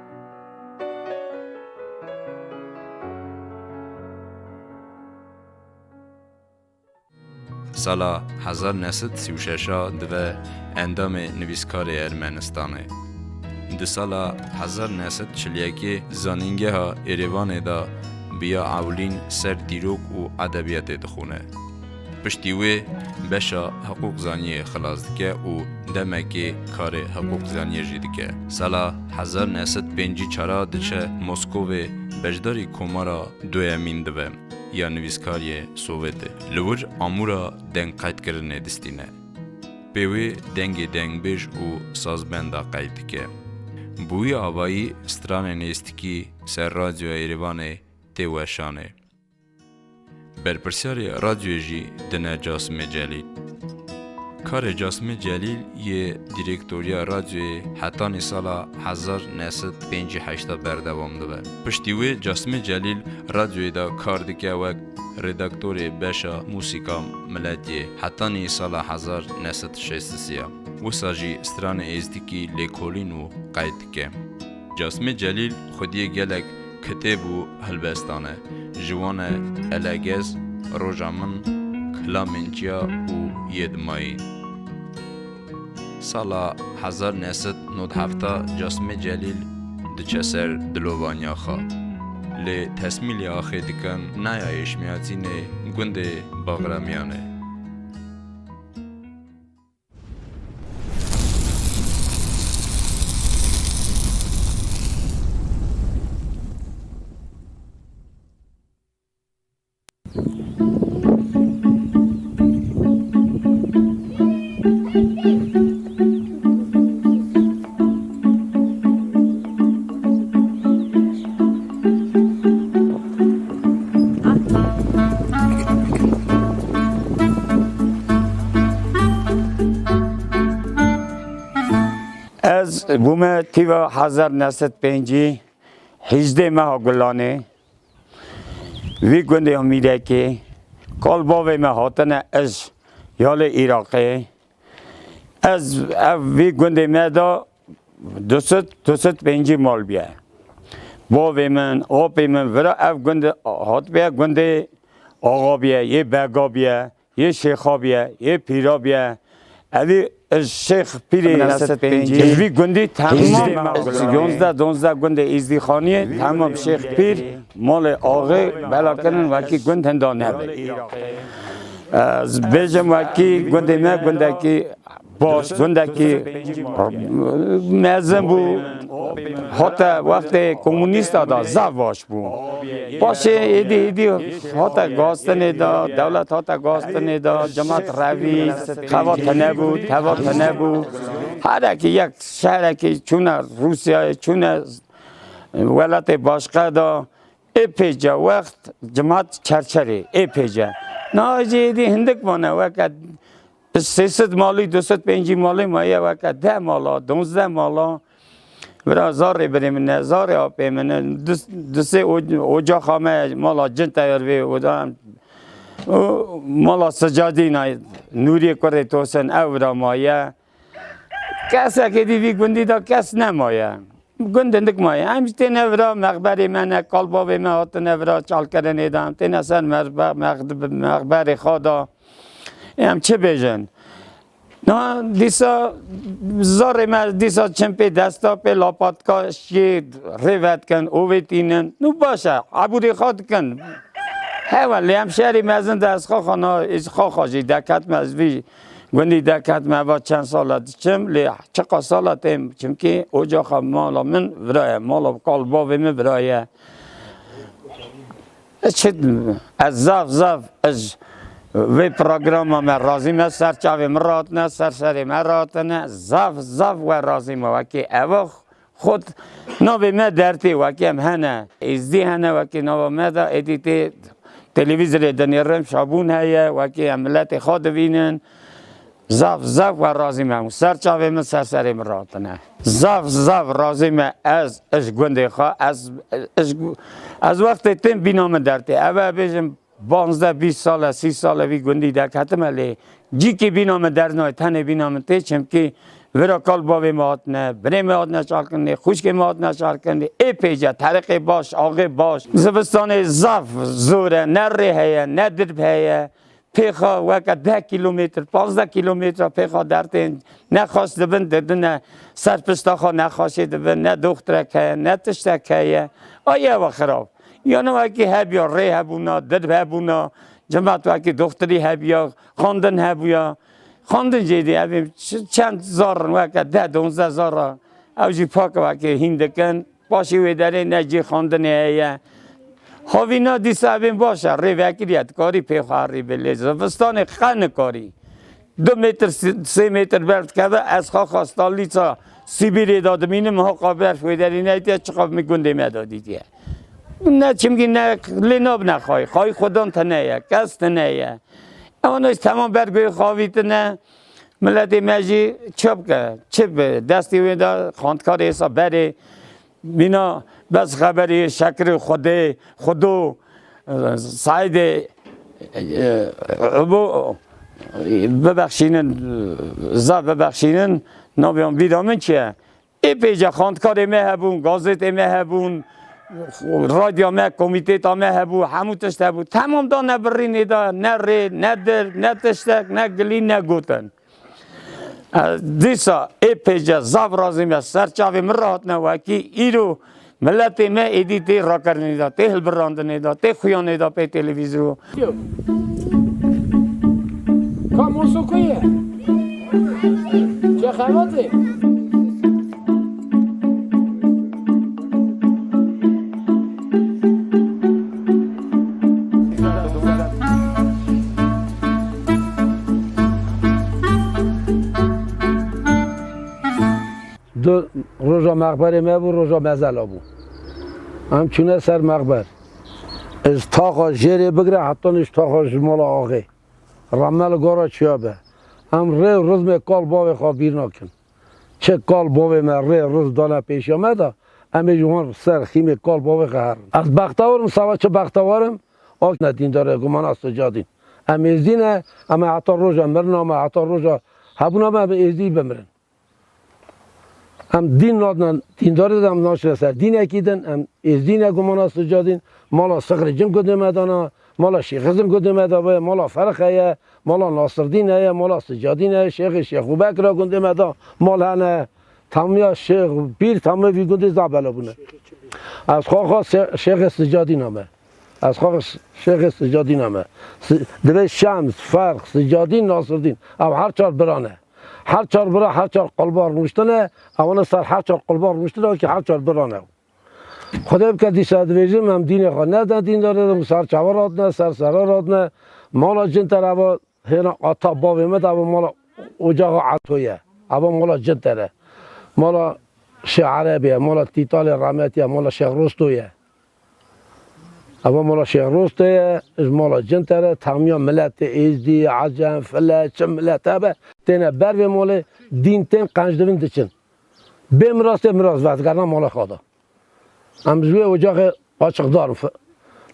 Sala hezar neh sed sî û şeş a dibe endamê Nivîskarê Ermenistanê. Di sala hezar neh sed çil yekê zanîngeha Êrêvanê de piya ewlîn ser dîrok û edebiyatê dixwîne. Piştî wê beşa hiqûqzaniyê xilas dike û demekê karê hiqûqzaniyê jî dike. Sala hezar neh sed pêncî çar diçe Moskovê, beşdarî Komara duyemîn dibe ya nivîskariyê Sovêtê. Li wir amûra dengqeydkirinê distîne. Pê wê dengê dengbêj û sazbenda qeyd dike. Bi wî avayî stranên êzidîkî ser Radyoya Êrîvanê tê weşanê. Berpirsyarê radyoyê jî dine Casimê Celîl. Karê Casimê Celîl yê dîrektoriya radyoyê hetanî sala hezar neh sed pêncî heşt de berdewam dibe. Piştî wê Casimê Celîl radyoyê de kar dike wek redaktorê beşa mûsîka miletiyê hetanî sala hezar neh sed şêst û sê ya. Wisa jî stranê êzidîkî lêkolîn û qeyd dike. Casimê Celîl xwediyê gelek kitêb û helbestan e. Ji wan e Elegez, Roja Min, Kilamên Çiya û Yê Dimayî. Sala hezar neh sed nod heft Casimê Celîl diçe ser dilovaniya xwe. Lê tesmîlê axê dikin naya Êşmiyatînê gundê Baxramiyan e. Ez bûme tîva hezar neh sed pêncî, hîjdê meha Gulanê, vî gundê Hemîrekê, kal bavê me hatine, ez ya li Iraqê. Ez ev vî gundê me de du sed, du sed pêncî mal bûye. Bavê min, apê min, vira ev gund hatibûye gundê axa bûye, yê bega bûye, yê şêxa bûye, yê pîra bûye. Evî ji şêx pîrê neh sed pêncî ji vî gundî temam, yonzdeh, donzdeh gundê Êzdîxaniyê, temam şêx pîr, malê axê bela kirin wekî gund hinda nebe. Ez bêjim wekî gundê me gundekî baş, gundekî mezin bû. Hate wextê komunîsta da zaf baş bû. Paşê êdî êdî hate guhastinê da, dewlet hate guhastinê da, cimat revî, xebat tune bû, teva tune bû. Herekî yek şehrekî çûne Rûsyayê, çûne welatê başqe da. Êpêce wext cimat çerçerê, êpêce. Niha jî êdî hindik mane, weke sê sed malî, du sed pêncî malî maye, weke deh mala, donzdeh mala. Vira zarê birê min e, zarê apê min e, du, du sê o-, ocaxa me, mala Cinteyar vê oda, û mala Sicadîna, Nûriyê kurê Tosin, ew vira maye. Kesekê dî vî gundî de kes nemaye. Gund hindik maye. Em jî têne vira, mexberê me ne, kalbavê me hatine vira çalkirinê de. Em têne ser merbe-, mexd-, mexberê xwe de. Em çi bêjin? Na dîsa zarê me dîsa çim pê desta pê lapatka şiyê rê vedikin, ovê tînin. Nû baş e, ebûrê xwe dikin. Hewe lê em şerî mezin de ez xwe xwe na, ez xwe xwe jî deketme ez vî Gundî derketime, eva çend sala diçim, lê çiqa sala têm, çimkî ocaxa mala min vira ye, mala kal bavê min vira ye. Çi, ez zaf, zaf, ez vê programa me razî me, ser çavê min rahatine, ser serê me rahatine, zaf, zaf we razî me, wekî eva Xwed navê me dertê, wekî em hene. Êzdî hene, wekî nava me de êdî tê televîzorê dinêrin, şabûn heye, wekî em miletê xwe divînin. Zaf, zaf we razî me. Ser çavê min, ser serê min ratine. Zaf, zaf razî me ez, ji gundê xwe, ez, ez, ez wextê tim bîna min dertê. Ev e bêjim, panzdeh bîst sal e, sî sal e vî gundî derketime lê cîkî bîna min dernayê, tenê bîna min tê, çimkî vira kal bavê me hatine, birê me hatine çalkirinê, xwişkê me hatine çalkirinê, ê pêce, teriqê baş, axê baş. Zivistanê zaf zor e, ne rê heye, ne dirb heye. Pêxa weke deh kîlometre, panzdeh kîlometre pêxa dertên nexweş dibin, didine ser pişta xwe nexweşê dibin, ne doxtirek heye, ne tiştek heye. Ay ew e xirab. Yanî wekî hebiya, rê hebûna, dir hebûna, cimat wekî doxtirî hebiya, xwendin hebûya. Xwendin jê dî, evê çi-, çend zar in, weke deh donzdeh zar e. Ew jî pak wekî hîn dikin. Paşê wê derê ne cê xwendinê heye. Havîna dîsa evên baş e, rê vekiriye, dikarî pê xwe rê bi. Lê zivistanê qe nikarî. Du metr, sê metr berf dikeve, ez xaxa Stalîça Sibîrê de dimînim, haqa berf wê derî neytiye, çiqa min gundê me de dîtiye. Ne çimkî ne lê nabine xayî, xayî xwedan tune ye, kes tune ye. Ewana jî temam ber guhê xwe avîtine, miletê me jî çi bike, çi bi destê wê de xwendkarê êsa berê, Mîna bes xeberê şekirê Xwedê, Xwedo, e, Saîdê, e, bo, bibexşînin, zaf bibexşînin, navê wan bîra min çi ye? Ê pêce xwendkarê me hebûn, gazetê me hebûn, radya me, komîteta me hebû, hemû tişt hebû. Temam dane birînê de, ne rê, ne dir, ne tiştek, ne gilî, ne gotin. Ez dîsa ê pêce zaf razî me, ser çavê min re hatine wekî îro miletê me êdî tê rakirinê de, tê hilbirandinê de, tê xuyanê de pê televîzyo. Ka Moso ku ye? Çe xebatê? Du roja mexberê me bû, roja mezela bû. Em çûne ser mexber. Ji taxa jêrê bigire heta ji taxa ji mala axê. Ramel gora çiya be. Em rê û rizmê kal bavê xwe bîr nakin. Çi kal bavê me rê riz dane pêşiya me de, em ê ji wan ser xîmê kal bavê xwe herin. Ez bextewar im, sava çi bextewar im, ak ne dîndarê gumana sicadîn. Em êzdî ne, em ê heta roja mirina me, heta roja hebûna me, em ê êzdî bimirin. Em dîn nadine dîndarê de, em naşine ser dînekî din, em êzdî ne gumana sicadîn, mala Sixrê Cim gundê me dana, mala Şêxizm gundê me dabe, mala Ferix heye, mala Nasirdîn heye, mala Sicadîn heye, Şêxê Şêxûbekir a gundê me da, mal hene, tamiya Şêx Pîr, tamê vî gundê zaf bela bûne. Ez xwe xwe Şê-, Şêxê Sicadîn a me. Ez xwe Şêxê Sicadîn a me. Si-, divê Şems, Ferx, Sicadîn, Nasirdîn. Ew her çar bira ne. Her çar bira, her çar qulba rûniştine, ewana ser her çar qulba rûniştine, wekî her çar bira ne. Xwedê bike dîsa dibêjim, em dînê xwe ne de dîndarê de, ser çawa ratine, ser sera ratine, mala cin tere va hêna ata bavê me de, ava mala ocaxa Eto ye, ava mala cin tere. Mala Şêx Erebî ye, mala Tîtalê Remetî ye, mala Şêx Rosto ye. Ava mala Şêx Rosto ye, ji mala cin tere, tamiya miletê Êzdî, Ecem, File, çi milet hebe, têne ber vê malê, dîn tên qenc dibin diçin. Bê miras tê miras vedigerina mala xwe de. Em ji wê ocaxê açiqdar in. F-,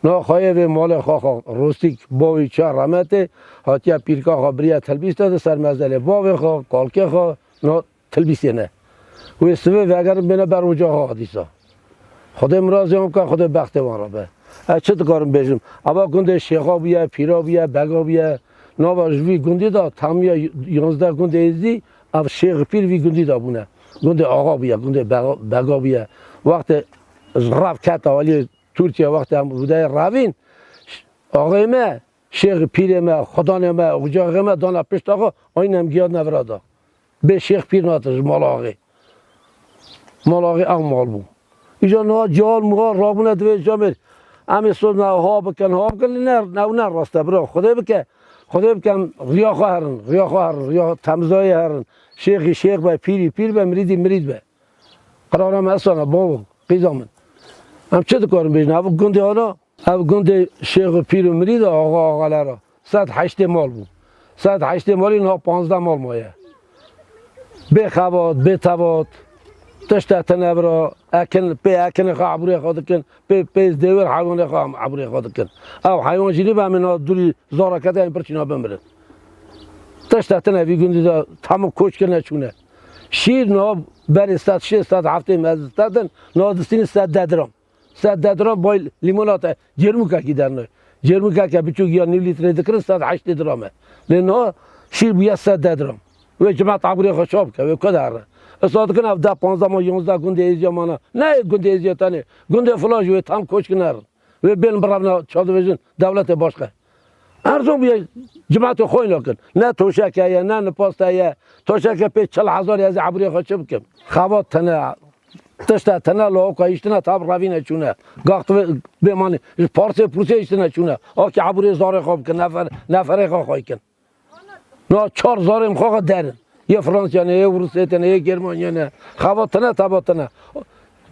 na xweyê vê malê xwe xwe rostîk bavî çar remetê hatiye pîrka xwe biriye tilbîste di ser mezelê bavê xwe, kalkê xwe, na tilbîsê ne. Wê sivê vegerin bêne ber ocaxa xwe dîsa. Xwedê mirazê wan bike, Xwedê bextê wan re be. Ez çi dikarim bêjim? Ava gundê şêxa bûye, pîra bûye, bega bûye. Nava ji vî gundî de tamiya yanzdeh gundê êzdî, ev şêx pîr vî gundî de bûne. Gundê axa bûye, gundê bega, bega bûye. Wextê ji rev kete aliyê Tirkiye, wextê em rûdeyê revîn, ş-, axê me, şêx pîrê me, xudanê me, ocaxê me dane pişta xwe, ayîn em giyadine vira da. Bê şêx pîr nate ji mala axê. Mala axê ew mal bû. Îja niha cihal muha rabûne divê camêr. Em ê sozna ha bikin, ha bikin, ne, ne, ne rast e bira. Xwedê bike, Xwedê bike em riya xwe herin, riya xwe herin, riya temizayê herin. Şêxî şêx be, pîrî pîr be, mirîdî mirîd be. Qirara me esana, bavo, qîza min. Em çi dikarin bêjin? Ev gundê ana, ev gundê şêx û pîr û mirîd e, axa axaler e. Sed heştê mal bû. Sed heştê malî niha panzdeh mal maye. Bê xebat, bê tevat, tişte tine vira, ekin, pê ekinê xwe, ebûrê xwe dikin, pê, pê dêwir heywanê xwe, ebûrê xwe dikin. Ew heywan jî nîbe em ê niha dûrî zara kete em pirçîna bimirin. Tişte tine vî gundî de hemû koç kirine çûne. Şîr niha berê sed şêst sed heftê mezin din, niha distînin sed deh diram. Sed deh diram bay lîmonata cêrmûkekî derne. Cêrmûkeke biçûk ya nîv lîtrê dikirin sed heştê diram e. Lê niha şîr bûye sed deh diram. Wê cimat ebûrê xwe çawa bike, wê ku de here? Esa dikin ev deh panzdeh ma yanzdeh gundê êziya mana. Ne gundê êziya tenê. Gundê filan jî wê tam koçkin herin. Wê bên birevna çadivêjin dewletê başqe. Erzon bûye cimatê xwe nakin. Ne toşeke ye, ne nipaste ye. Toşeke pê çil hezar ye, ez ê eburê xwe çi bikim? Xebat tine, tişte tine, lawika hiştine, tab revîne çûne. Gax tu bê manî, ji parsê pursê hiştine çûne. Akî eburê zarê xwe bikin, nefer, neferê xwe xwe kin. Na çar zarên xwe xwe derin. Yê Fransîya ne, yê Rûsê ne, yê Germaniya ne. Xebat tine, teba tine.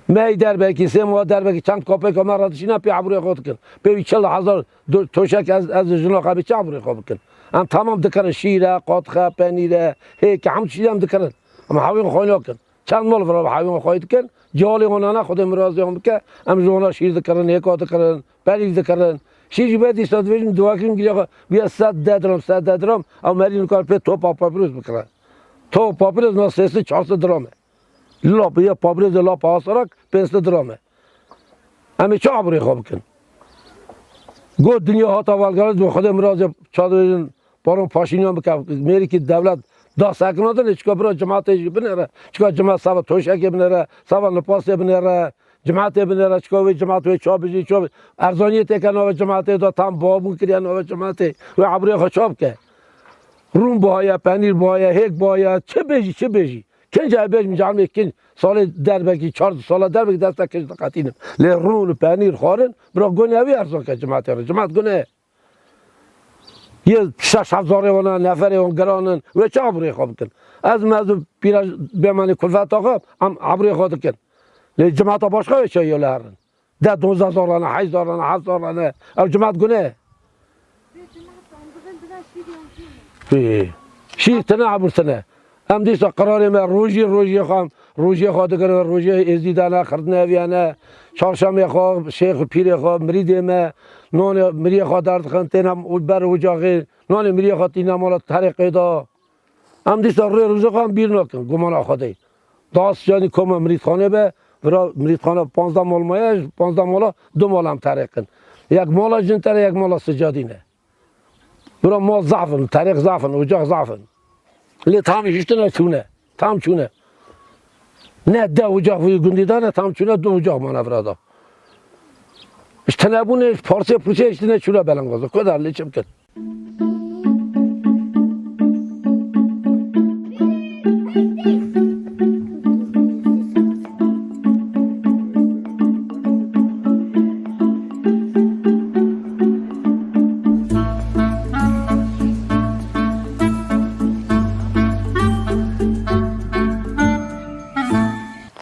Me ey derbekî, sê meha derbekî, çend kopêka me re dişîne, pê eburê xwe dikin. Pê wî çil hezar do-, toşek ez, ez jina xwe bê çi eburê xwe bikin? Em tamam dikirin, şîr e, qatix e, penîr e, hêk e, hemû tiştî em dikirin. Em hewên xwe nakin. Çend mal vira hewên xwe dikin, cihalê wan nane, Xwedê miraziyan bike, em ji wana şîr dikirin, hêka dikirin, penîr dikirin. Şîr jî be dîsa dibêjin, duwekî min giriya xwe, bûye sed deh diram, sed deh diram, ew merî nikare pê topa papîros bikire. Top papîros na sê sed çar sed diram e. Lap, yê papîrosê lapa asarak pênc sed diram e. Em ê çi aborê xwe bikin? Got dinya hata velgarit, bi Xwedê mirazê çadivêjin Baron Paşinyan bike, mêrikî dewlet da sekinandinê, çika bira cimatê jî binêre, çika cimat sava toşekê binêre, sava nipasê binêre, cimatê binêre, çika wê cimat wê ça bijî, ça bi-, erzaniyê têke navê cimatê da, tam babûn kiriye navê cimatê, wê aborê xwe ça bike? Rûn buhaye, penîr buhaye, hêk buhaye, çi bêjî, çi bêjî? Kinca bêj min calimê kin salê derbekî, çar sala derbekî desta kinc diqetînim. Lê rûn, penîr, xwarin, bira gune evî erzan ke cimatê re. Cimat gune. Yê şeş heft zarê wana, neferê wan giran in. Wê çi aborê xwe bikin? Ez mezû pîra bêmanê kulfeta xwe, em aborê xwe dikin. Lê cimata başqa wê çi yê li herin? Deh, duwazdeh zarane, heşt zarane, heft zarane. Ew cimat gune. Ê, şîr tine, ebûr tine. Em dîsa qirarê me rojî, rojiyê xwe em, rojiyê xwe digirin, rojiyê êzdî dane, xirdine eviyane, çarşemê xwe, şêx û pîrê xwe, mirîdê me, nanê miriyê xwe derdixin, têne ber ocaxê, nanê miriyê xwe tîne mala terê qêda. Em dîsa rê rojê xwe em bîr nakin, gumana Xwedê. Daha sicanî koma mirîtxanê be, vira mirîtxane panzdeh mal maye, ji panzdeh mala du mala em terêqin. Yek mala jin tere, yek mala sicadî ne. Vira mal zaf in, terêq zaf in, ocax zaf in. Lê tam hiştine çûne, tam çûne. Ne de ocax vî gundî de ne tam çûne, du ocax mane vira da. Ji tenebûnê, ji parsê pursê hiştine çûne belengaza. Ku der lê çi bikin?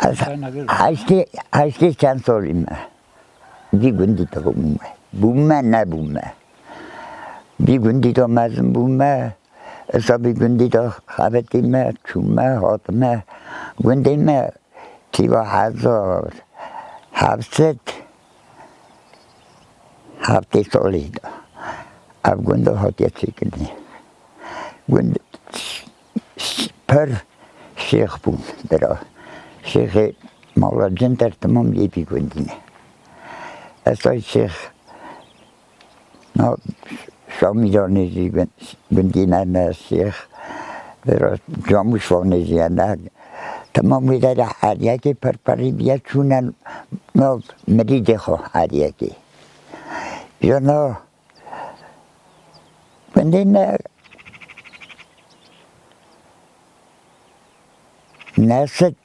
Ez heştê, heştê çend salî me. Vî gundî de bûme. Bûme, nebûme. Vî gundî de mezin bûme. Esa vî gundî de xebitîme, çûme, hatime. Gundê me tîva hezar heft sed heftê salî de ev gund hatiye çêkirinê. Gund pir şêx bûn, bira. Şêxê mala Cinter timam yê vî gundî ne. Esa şêx na Şamîranê jî gund-, gundî ne, ne şêx. Bira Camûşvanê jî ye, ne. Timam wê derê her yekê pirpirî bîye çûne nav mirîdê xwe her yekê. Ji na gundê ne Nesit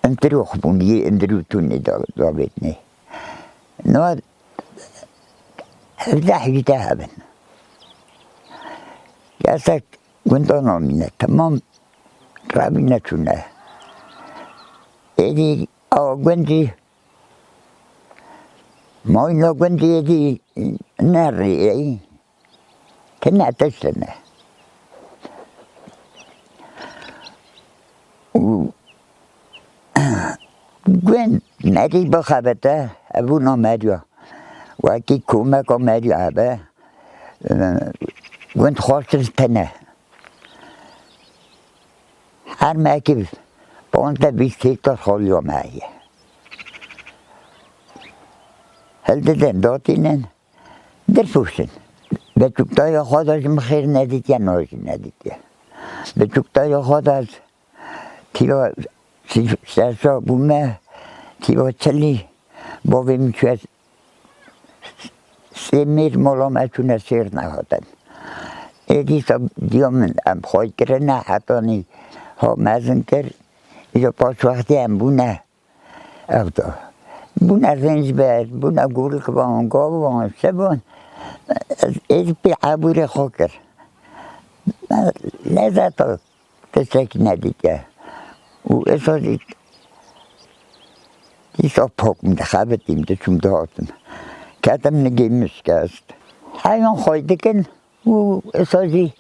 intirûx bûn, yê indirû tûnê da, davêtinê. Niha hevdeh hevdeh hebin. Kesek gunda namîne, temam revîne çûne. Êdî awa gundî, mayna gundî êdî nerî. Tine tiştine. Û gund merî bixebite, hebûna meriya. Wekî komeka meriya hebe, gund xweştir tine. Her mekî panzdeh bîst hektar xaliya me heye. Hildidin, datînin. Dirpûşin. Biçûktayê xwe de ji min xêr nedîtiye, niha jî nedîtiye. Biçûktayê xwe de ez tîya sî-, şeşa bûme, tîya çilî, bavê min çûye Sê mêr mala me çûne sêr nehatin. Ê dîsa diya min em xwey kirine hetanî ha mezin kir. Îja paş wextê em bûne. Ew da. Bûne rêncber, bûne gurik van, gav van, şe van. Ez êdî pê hebûrê xwe kir. Lezeta tiştekî nedîke. Û êsa jî dîsa pak min dixebitîm, diçûm dihatim. Ketim nigê min şikest. Heyan xwey dikin. Û êsa jî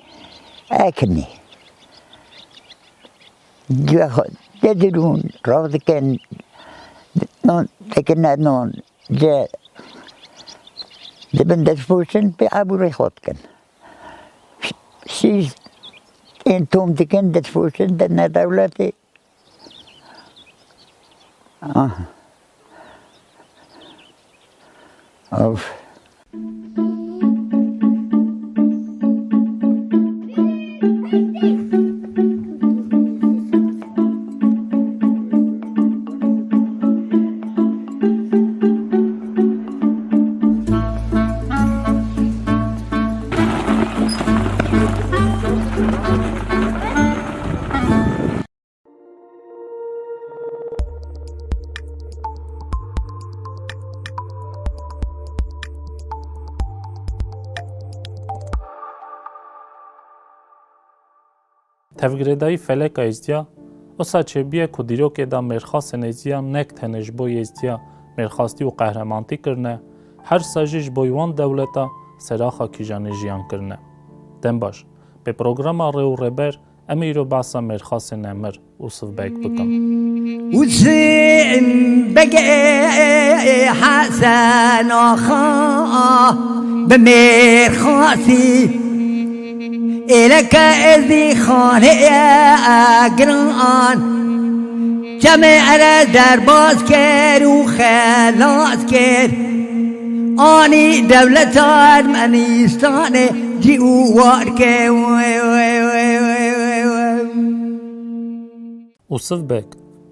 ekinî. Dê dirûn, rav dikin, non, dikine non, ce dibin destpoşin, pê ebûrê xwe dikin. Şîş tên tom dikin, destpoşin, dine dewletê. Ah. Of. Tevgirêdayî feleka êzdiya, wisa çêbûye ku dîrokê de mêrxasên êzdiya nek tenê ji bo êzdiya mêrxastî û qehremantî kirine, her sa jî ji bo wan dewleta seraxa kîjanê jiyan kirine. Dem baş, bi programa Rê û Rêber em ê îro behsa mêrxasê nemir Ûsif Beg bikin. Ûsif Beg Hesen Axa bi mêrxasî êleke êzdî xanê giran. Çemê ere derbas kir û xelas kir. Anî dewleta Ermenîstanê cî û war kir. Ûsif Beg,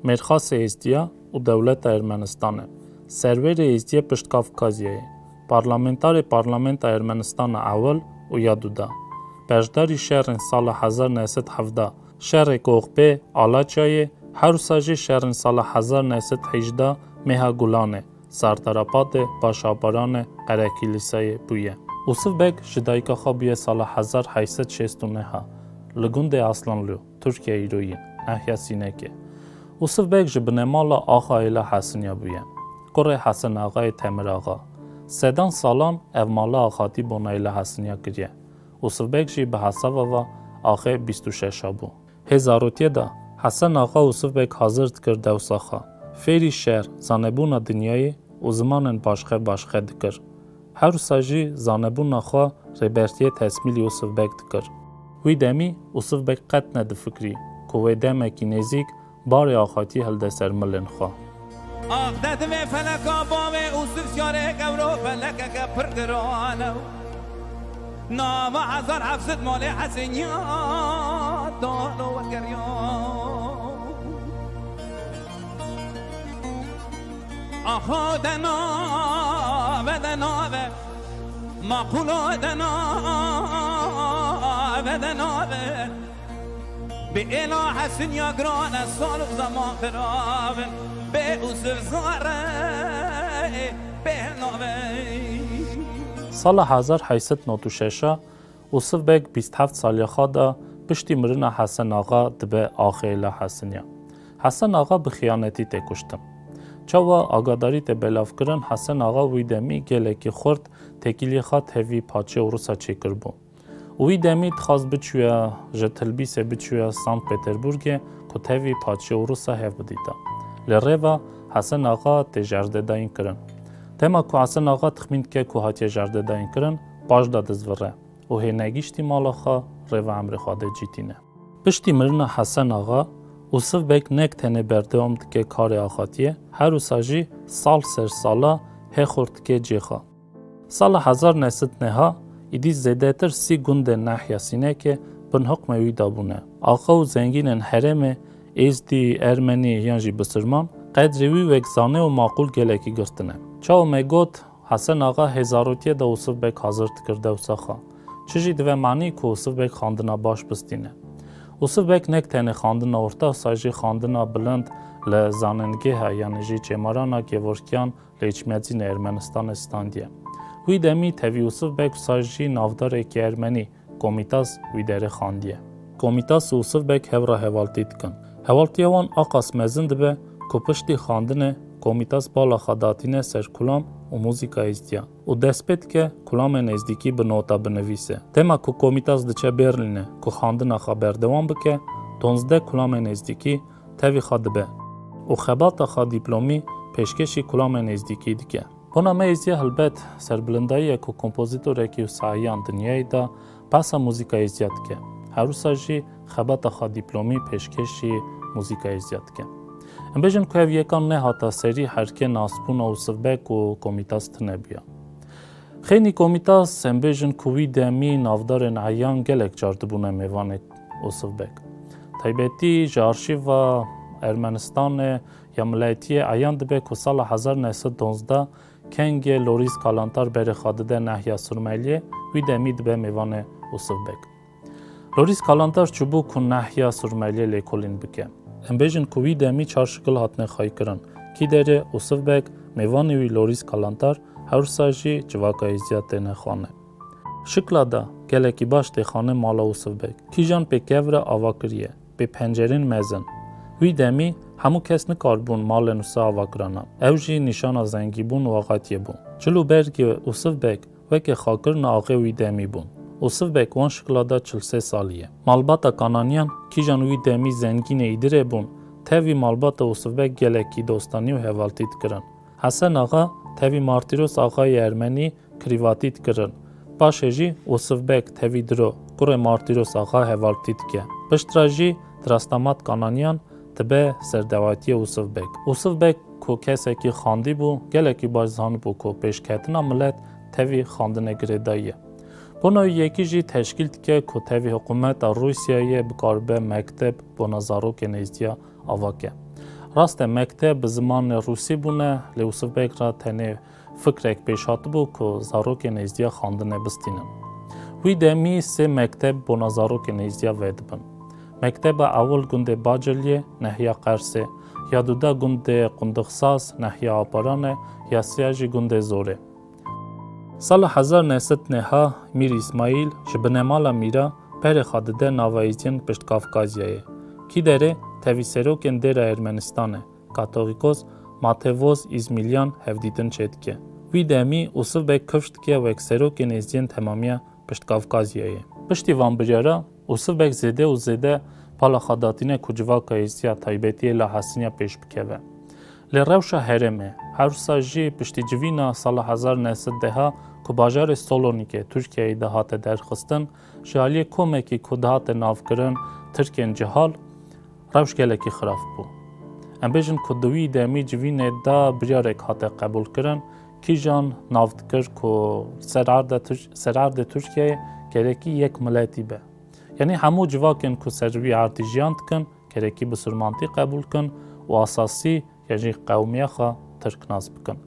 mêrxasê êzdiya û dewleta Ermenistanê, serwerê êzdiyê pişt Kafkazyayê, parlamentarê parlamenta Ermenistana ewil û ya duda, beşdarî şerên sala hezar neh sed hevdeh, şerê Koxbê, Alaçayê, her wisa jî şerên sala hezar neh sed hejda, Meha Gulanê, Sardarapatê, Başabaranê, Qerekîlisayê bûye. Ûsif Beg ji dayika xwe bûye sala hezar heyt sed şêst û neh li gundê Aslanlû, Tirkiye îroyî, nehya Sînekê. Ûsif Beg ji binemala Axa Êla Hesinya bûye. Kurê Hesen Axayê Temir Axa. Sedan salan ev mala axatî bona Êla Hesinya kiriye. Ûsif Beg jî bi hesaba ve axê bîst û şeş a bû. Hê zarotiyê de Hesen Axa Ûsif Beg hazir dikir dewsa xwe. Fêrî şer, zanebûna dinyayê û zimanên başqe başqe dikir. Her wisa jî zanebûna xwe rêbertiyê tesmîlî Ûsif Beg dikir. Wî demî Ûsif Beg qet nedifikirî ku wê demekî nêzîk barê axatiyê hilde ser milên xwe. Ax te divê feleka bavê Ûsif şarê gewro felekeke pir giran e. Nava hezar heft sed malê Heseniya dalo wekeriya. Aha de nave, de nave, maqulo de nave, de nave. Bi êla Hesiniya girane sal û zeman xirabin. Bê Ûsif zare, bê nave. Sala hezar heyt sed nod û şeş a Ûsif Beg bîst heft saliya xwe da piştî mirina Hesen Axa dibe axê Êla Hesiniya. Hesen Axa bi xiyanetî tê kuştin. Çawa agadarî tê belavkirin, Hesen Axa wî demî gelekî xurt têkiliyê xwe tevî paçê Ûrisa çêkiribû. Û wî demî dixwast biçûya ji Tilbîsê biçûya Sankt Peterburgê ku tevî paçê Ûrisa hev bidîta. Lê rêva Hesen Axa tê jerdedayîn kirin. Dema ku Hesen Axa dixmîn dike ku hatiye jerdedayîn kirin, paş de dizvire û hê negihiştî mala xwe, rêva emrê xwe de cî tîne. Piştî mirina Hesen Axa, Ûsif Beg nek tenê berdewam dike karê axatiyê, her wisa jî sal ser sala hê xurt dike cê xwe. Sala hezar neh sed neh a, îdî zêdetir sî gundên nehya Sînekê bin hukmê wî de bûne. Axa û zengînên herêmê, êzdî, ermenî yan jî bisirman, qedrê wî wek zane û maqûl gelekî girtine. Çawa me got, Hesen Axa hê zarokiyê de Usif Beg hazir dikir dewsa xwe. Çi jî dibe manî ku Usif Beg xandina baş bistîne. Usif Beg nek tenê xandina orta, wisa jî xandina bilind li zanîngêha, yanî jî çêmarana Gevorkiyan li Îçmedzînê Ermenistanê standiye. Wî demî tevî Usif Beg wisa jî navdarekî ermenî, Komitas wî derê xandiye. Komitas û Usif Beg hev re hevaltî dikin. Hevaltiya wan aqas mezin dibe ku piştî xandinê Komitas bala xwe datîne ser kulam û muzîka êzdiyan û dest pê dike kulamên êzdîkî bi nota binivîse. Dema ku Komitas diçe Berlînê ku xandina xwe berdewam bike, donzdeh kulamên êzdîkî tevî xwe dibe û xebata xwe dîplomî pêşkêşî kulamên êzdîkî dike. Bona me êzdiya helbet serbilind daye ku kompozîtorekî wisa eyan dinyayê de behsa muzîka êzdiya dike. Her wisa jî xebata xwe dîplomî pêşkêşî muzîka êzdiya dike. Em bêjin ku ev yekan nehata serî herkê nasbûna Usif Beg û Komitas tune bûya. Xeynî Komitas, em bêjin ku wî demî navdarên eyan gelek car dibûne mêvanê Usif Beg. Taybetî ji arşîva Ermenistanê ya miletiyê eyan dibe ku sala hezar neh sed donzdeh kengê Loris Kalantar berê xwe dide nehiya Surmeliyê, wî demî dibe mêvanê Usif Beg. Loris Kalantar çûbû ku nehiya Surmeliyê lêkolîn bike. Em bêjin ku wî demî çar şikil hatine xweykirin. Kî derê Usif Beg, mêvanê wî Loris Kalantar, her wisa jî civaka êzdiya têne xane. Şikla da gelekî baş tê xane mala Usif Beg. Kîjan pê kev re ava kiriye, pê pencerên mezin. Wî demî hemû kes nikaribûn malên wisa ava kirana. Ew jî nîşana zengîbûn û axatiyê bûn. Çil û bergê Usif Beg weke xakirina axê wî demî bûn. Usif Beg wan şikla da çil sê salî ye. Malbata Kananiyan, kîjan wî demî zengînê Îdirê bûn, tevî malbata Usif Beg gelekî dostanî û hevaltî dikirin. Hesen Axa tevî Martîros Axayê Ermenî kirîvatî dikirin. Paşê jî Usif Beg tevî diro kurê Martîros Axa hevaltî dike. Piştre jî Drastamat Kananiyan dibe serdewatiyê Usif Beg. Usif Beg ku kesekî xandî bû, gelekî baş zanibû ku pêşketina milet tevî xandinê girêdayî ye. Bona wî yekî jî teşkîl dike ku tevî hikûmeta Rûsyayê bikaribe mekteb bona zarokên êzdiya ava ke. Rast e, mekteb bi zimanê rûsî bûne, lê Usif Beg re tenê fikrek pêş hatibû ku zarokên êzdiya xandinê bistînin. Wî demî sê mekteb bona zarokên êzdiya vedibin. Mekteba ewil gundê Baciliyê, nehiya Qersê, ya duda gundê Qundixsaz, nehiya Aparanê, ya siya jî gundê Zorê. Sala hezar neh sed neh Mîr Îsmaîl ji binemala Mîra berê xwe dide nava êzdiyên Piştkafkazyayê. Kî derê tevî serokên dêra Ermenistanê, Katoxîkos Matevoz Îzmîlyan hevdîtin çêdike. Wî demî Usif Beg kifş dike wek serokên êzdiyên temamiya Piştkafkazyayê. Piştî van biryara, Usif Beg zêde û zêde pala xwe datîne ku civaka êzdiya taybetî yê la Hesiniya pêş bikeve. Lê rewşa herêmê, her wisa jî piştî civîna sala hezar neh sed deha ku bajarê Solonîkê Tirkiyeyê de hate derxistin, ji aliyê komekî ku dihate navkirin Tirkên cihal, rewş gelekî xirab bû. Em bêjin ku di wî demî civînê de biryarek hate qebûlkirin, kîjan nav dikir ku ser erdê Tir-, ser erdê Tirkiyeyê gerekî yek miletî be. Yanî hemû civakên ku ser wî erdî jiyan dikin, gerekî bisurmantî qebûl kin û asasî ya jî qewmiya xwe tirknas bikin.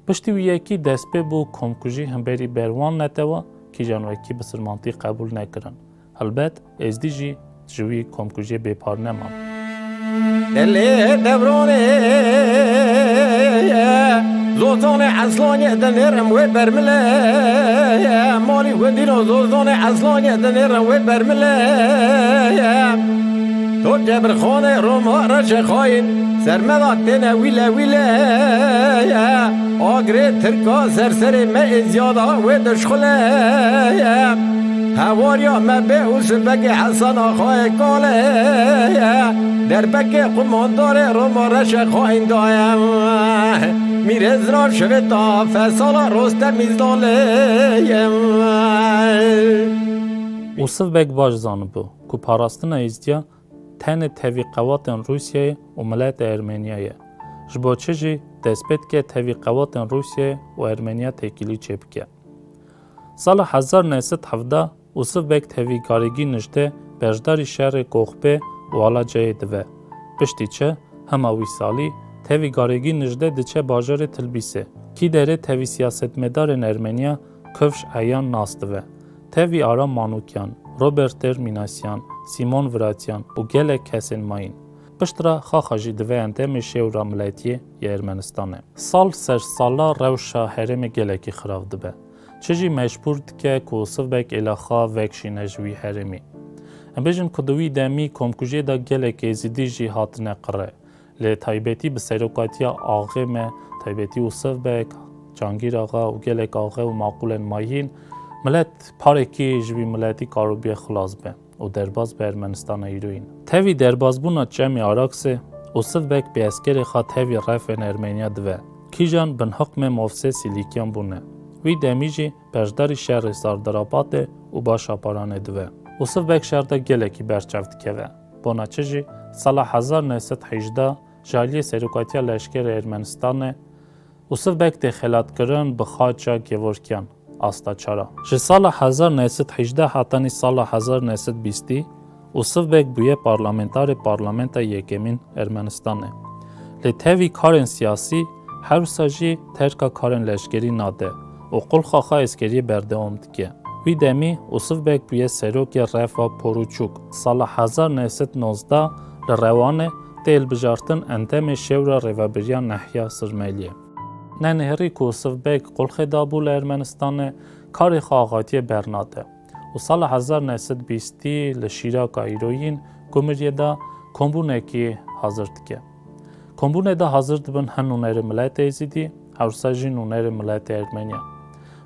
Piştî wî yekî dest pê bû komkujî hemberî berwan netewa, kîjan wekî bisurmantî qebûl nekirin. Helbet, êzdî jî ji wî komkujiyê bêpar neman. Delê devronê, zozonê eslanê dinêrim wê bermilê. Malî gundîno zozonê eslanê dinêrim wê bermilê. To cebirxanê Roma reşê xayîn, sermeda têne wîle wîle. Agirê Tirka ser serê me ê ziyada wê dişxule. Hewariya me bê Usifbegê Hesen Axayê Kale. Derbekê qumandarê Roma reşê xayîn daye. Mîrê zira şivê ta fesala Rostemî Zdalê. Usif Beg baş zanibû ku parastina êzdiya tenê tevî qewatên Rûsyayê û miletê Ermeniya ye. Ji bo çi jî dest pê dike tevî qewatên Rûsyayê û Ermeniya têkilî çêbike. Sala hezar neh sed hevdeh Usif Beg tevî Garegî Nijdê beşdarî şerê Koxpê û Alacayê dibe. Piştî çi, hema wî salî tevî Garegî Nijdê diçe bajarê Tilbîsê. Kî derê tevî siyasetmedarên Ermeniya Kifş Eyan nas dibe. Tevî Aram Manukyan, Robert Terminasyan, Simon Vratyan û gelek kesên mayîn. Piştre Xaxa jî dibe endamê şewra miletiyê yê Ermenistanê. Sal ser sala rewşa herêmê gelekî xirab dibe. Çi jî mecbûr dike ku Usif Beg êla xwe vekişîne ji wî herêmî. Em bêjin ku di wî demî komkujiyê de gelek Êzidî jî hatine qire. Lê taybetî bi serokatiya axê me, taybetî Usif Beg, Cangîr Axa û gelek axe û maqûlên mayîn, milet parekî ji wî miletî karobiye xilas be û derbas be Ermenistana îroyîn. Tevî derbasbûna Çemê Araksê, Usif Beg bi eskerê xwe tevî refên Ermeniya dibe. Kîjan bin hukmê Movsê Sîlîkyan bûne. Wî demî jî beşdarî şerê Sardarabatê û Başaparanê dibe. Usif Beg şer de gelekî berçav dikeve. Bona çi jî, sala hezar neh sed hejdeh ji aliyê serokatiya leşkerê Ermenistanê Usif Beg tê xelatkirin bi xaça Gevorkyan, asta çara. Ji sala hezar neh sed hejdeh hetanî sala hezar neh sed bîstî, Usif Beg bûye parlamentarê parlamenta yekemîn Ermenistanê. Lê tevî karên siyasî, her wisa jî terka karên leşkerî nade û qulxa xwe eskeriyê berdewam dike. Wî demî Usif Beg bûye serokê refa Poruçûk. Sala hezar neh sed nozdeh li Rewanê tê hilbijartin endamê şewra rêvebiriya Nehya Sirmeliyê. Nenihêrî ku Usif Beg qulxê dabû li Ermenistanê, karê xwe axatiyê bernade û sala hezar neh sed bîstî li Şîraka îroyîn Gumiriyê de kombûnekî hazir dike. Kombûnê de hazir dibin hin nûnerê miletê Êzidî, her wisa jî nûnerê miletê Ermeniya.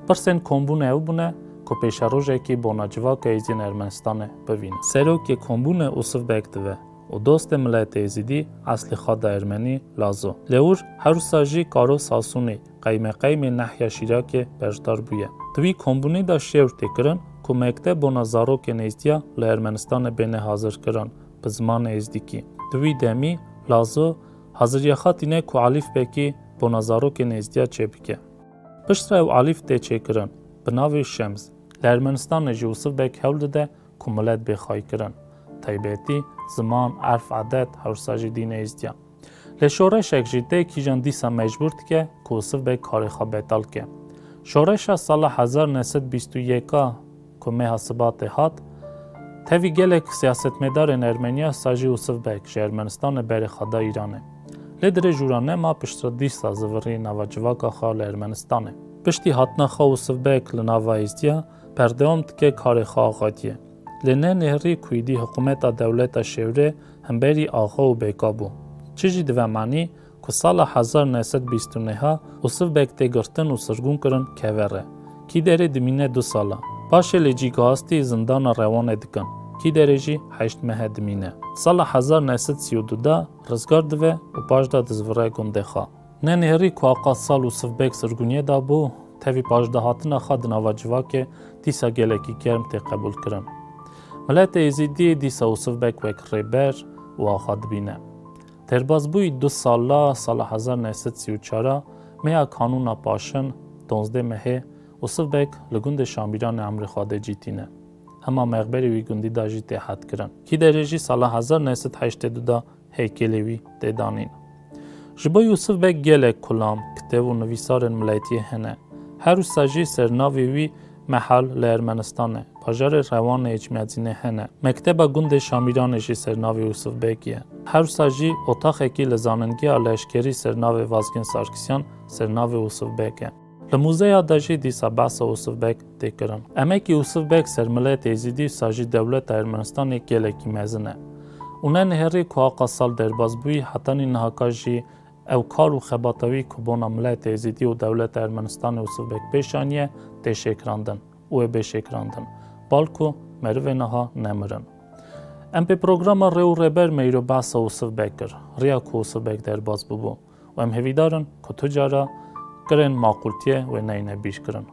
Pirsên kombûnê ew bûne ku pêşerojekî bona civaka Êzidiyên Ermenistanê bivînin. Serokê kombûnê Usif Beg dibe û dostê miletê Êzidî eslê xwe da Ermenî, Lazo. Lewir her wisa jî Karo Sasûnî, qeymeqeymê Nehya Şîrakê beşdar bûye. Di wî kombûnê de şewr tê kirin ku mekteb bona zarokên Êzdiya li Ermenistanê bêne hazirkirin bi zimanê êzdîkî. Di wî demî Lazo haziriya xwe tîne ku alîfbekî bona zarokên Êzdiya çêbike. Piştre ew alîf tê çêkirin bi navê Şems. Li Ermenistanê jî Usif Beg hewl dide ku milet bê xwayîkirin. Taybetî ziman, erf, edet, her wisa jî dînê Êzdiyan. Lê şoreşek jî tê kîjan dîsa mecbûr dike ku Usif Beg karê xwe betal ke. Şoreşa sala hezar neh sed bîst û yeka ku meha Sibatê hat, tevî gelek siyasetmedarên Ermeniya sa jî Usif Beg ji Ermenistanê berê xwe da Îranê. Lê dirêj û ra nema piştre dîsa zivirî nava civaka xwe li Ermenistanê. Piştî hatina xwe Usif Beg li nava Êzdiya berdewam dike karê xwe axatiyê. Lê ne nêrî ku êdî hikûmeta dewleta şêwrê hemberî axa û bêka bû. Çi jî dive manî ku sala hezar neh sed bîst û neh Usif Beg tê girtin û sirgûn kirin keve re. Kî derê dimîne du sala. Paşê lê cîgahastî zindana Rewanê dikin. Kî derê jî heşt mehe dimîne. Sala hezar neh sed sî û du de rizgar dive û paş de dizivire gundê xwe. Ne nêrî ku aqasal Usif Beg sirgûniyê de bû, tevî paşdahatina xwe di nava civakê dîsa gelekî germ tê qebûlkirin. Miletê Êzîdî dîsa Usif Beg wek rêber û axa dibîne. Derbasbûyî du sala, sala hezar neh sed sî û çar a, meha Kanûna Paşin, donzdeh mehê, Usif Beg li gundê Şamîranê emrê xwe dê cî tîne. Hema mexberê wî gundî de jî tê hetkirin. Kî derê jî sala hezar neh sed heştê du de heykelê wî tê danîn. Ji bo Yûsif Beg gelek kulam, kitêb û nivîsarên miletiyê hene. Her wisa jî sernavê wî Mehal li Ermenistanê, bajarê Rewanê Êçmiyadzînê hene. Mekteba gundê Şamîranê jî sernavê Yûsif Beg ye. Her wisa jî otaxekî li zanîngeha leşkerî sernavê Vazgên Sarkisyan sernavê Yûsif Beg e. Li muzeya de jî dîsa behsa Yûsif Beg tê kirin. Emekî Yûsif Beg ser miletê Êzîdî wisa jî dewleta Ermenistanê gelekî mezin e. Û ne nihêrî ku aqasal derbas bûyî, hetanî nihaka jî ew kar û xebata wî ku bona miletê Êzîdî û dewleta Ermenistanê Yûsif Beg pêş aniye, tê şêkirandin û ê bê şêkirandin. Balku merivê niha nemirin. Em pê programa Rê û Rêber me îro behsa Yûsif Beg kir, riya ku Yûsif Beg derbas bûbû. Û em hêvîdar in ku tu cara kirên maqûltiyê wê neyne bîrkirin.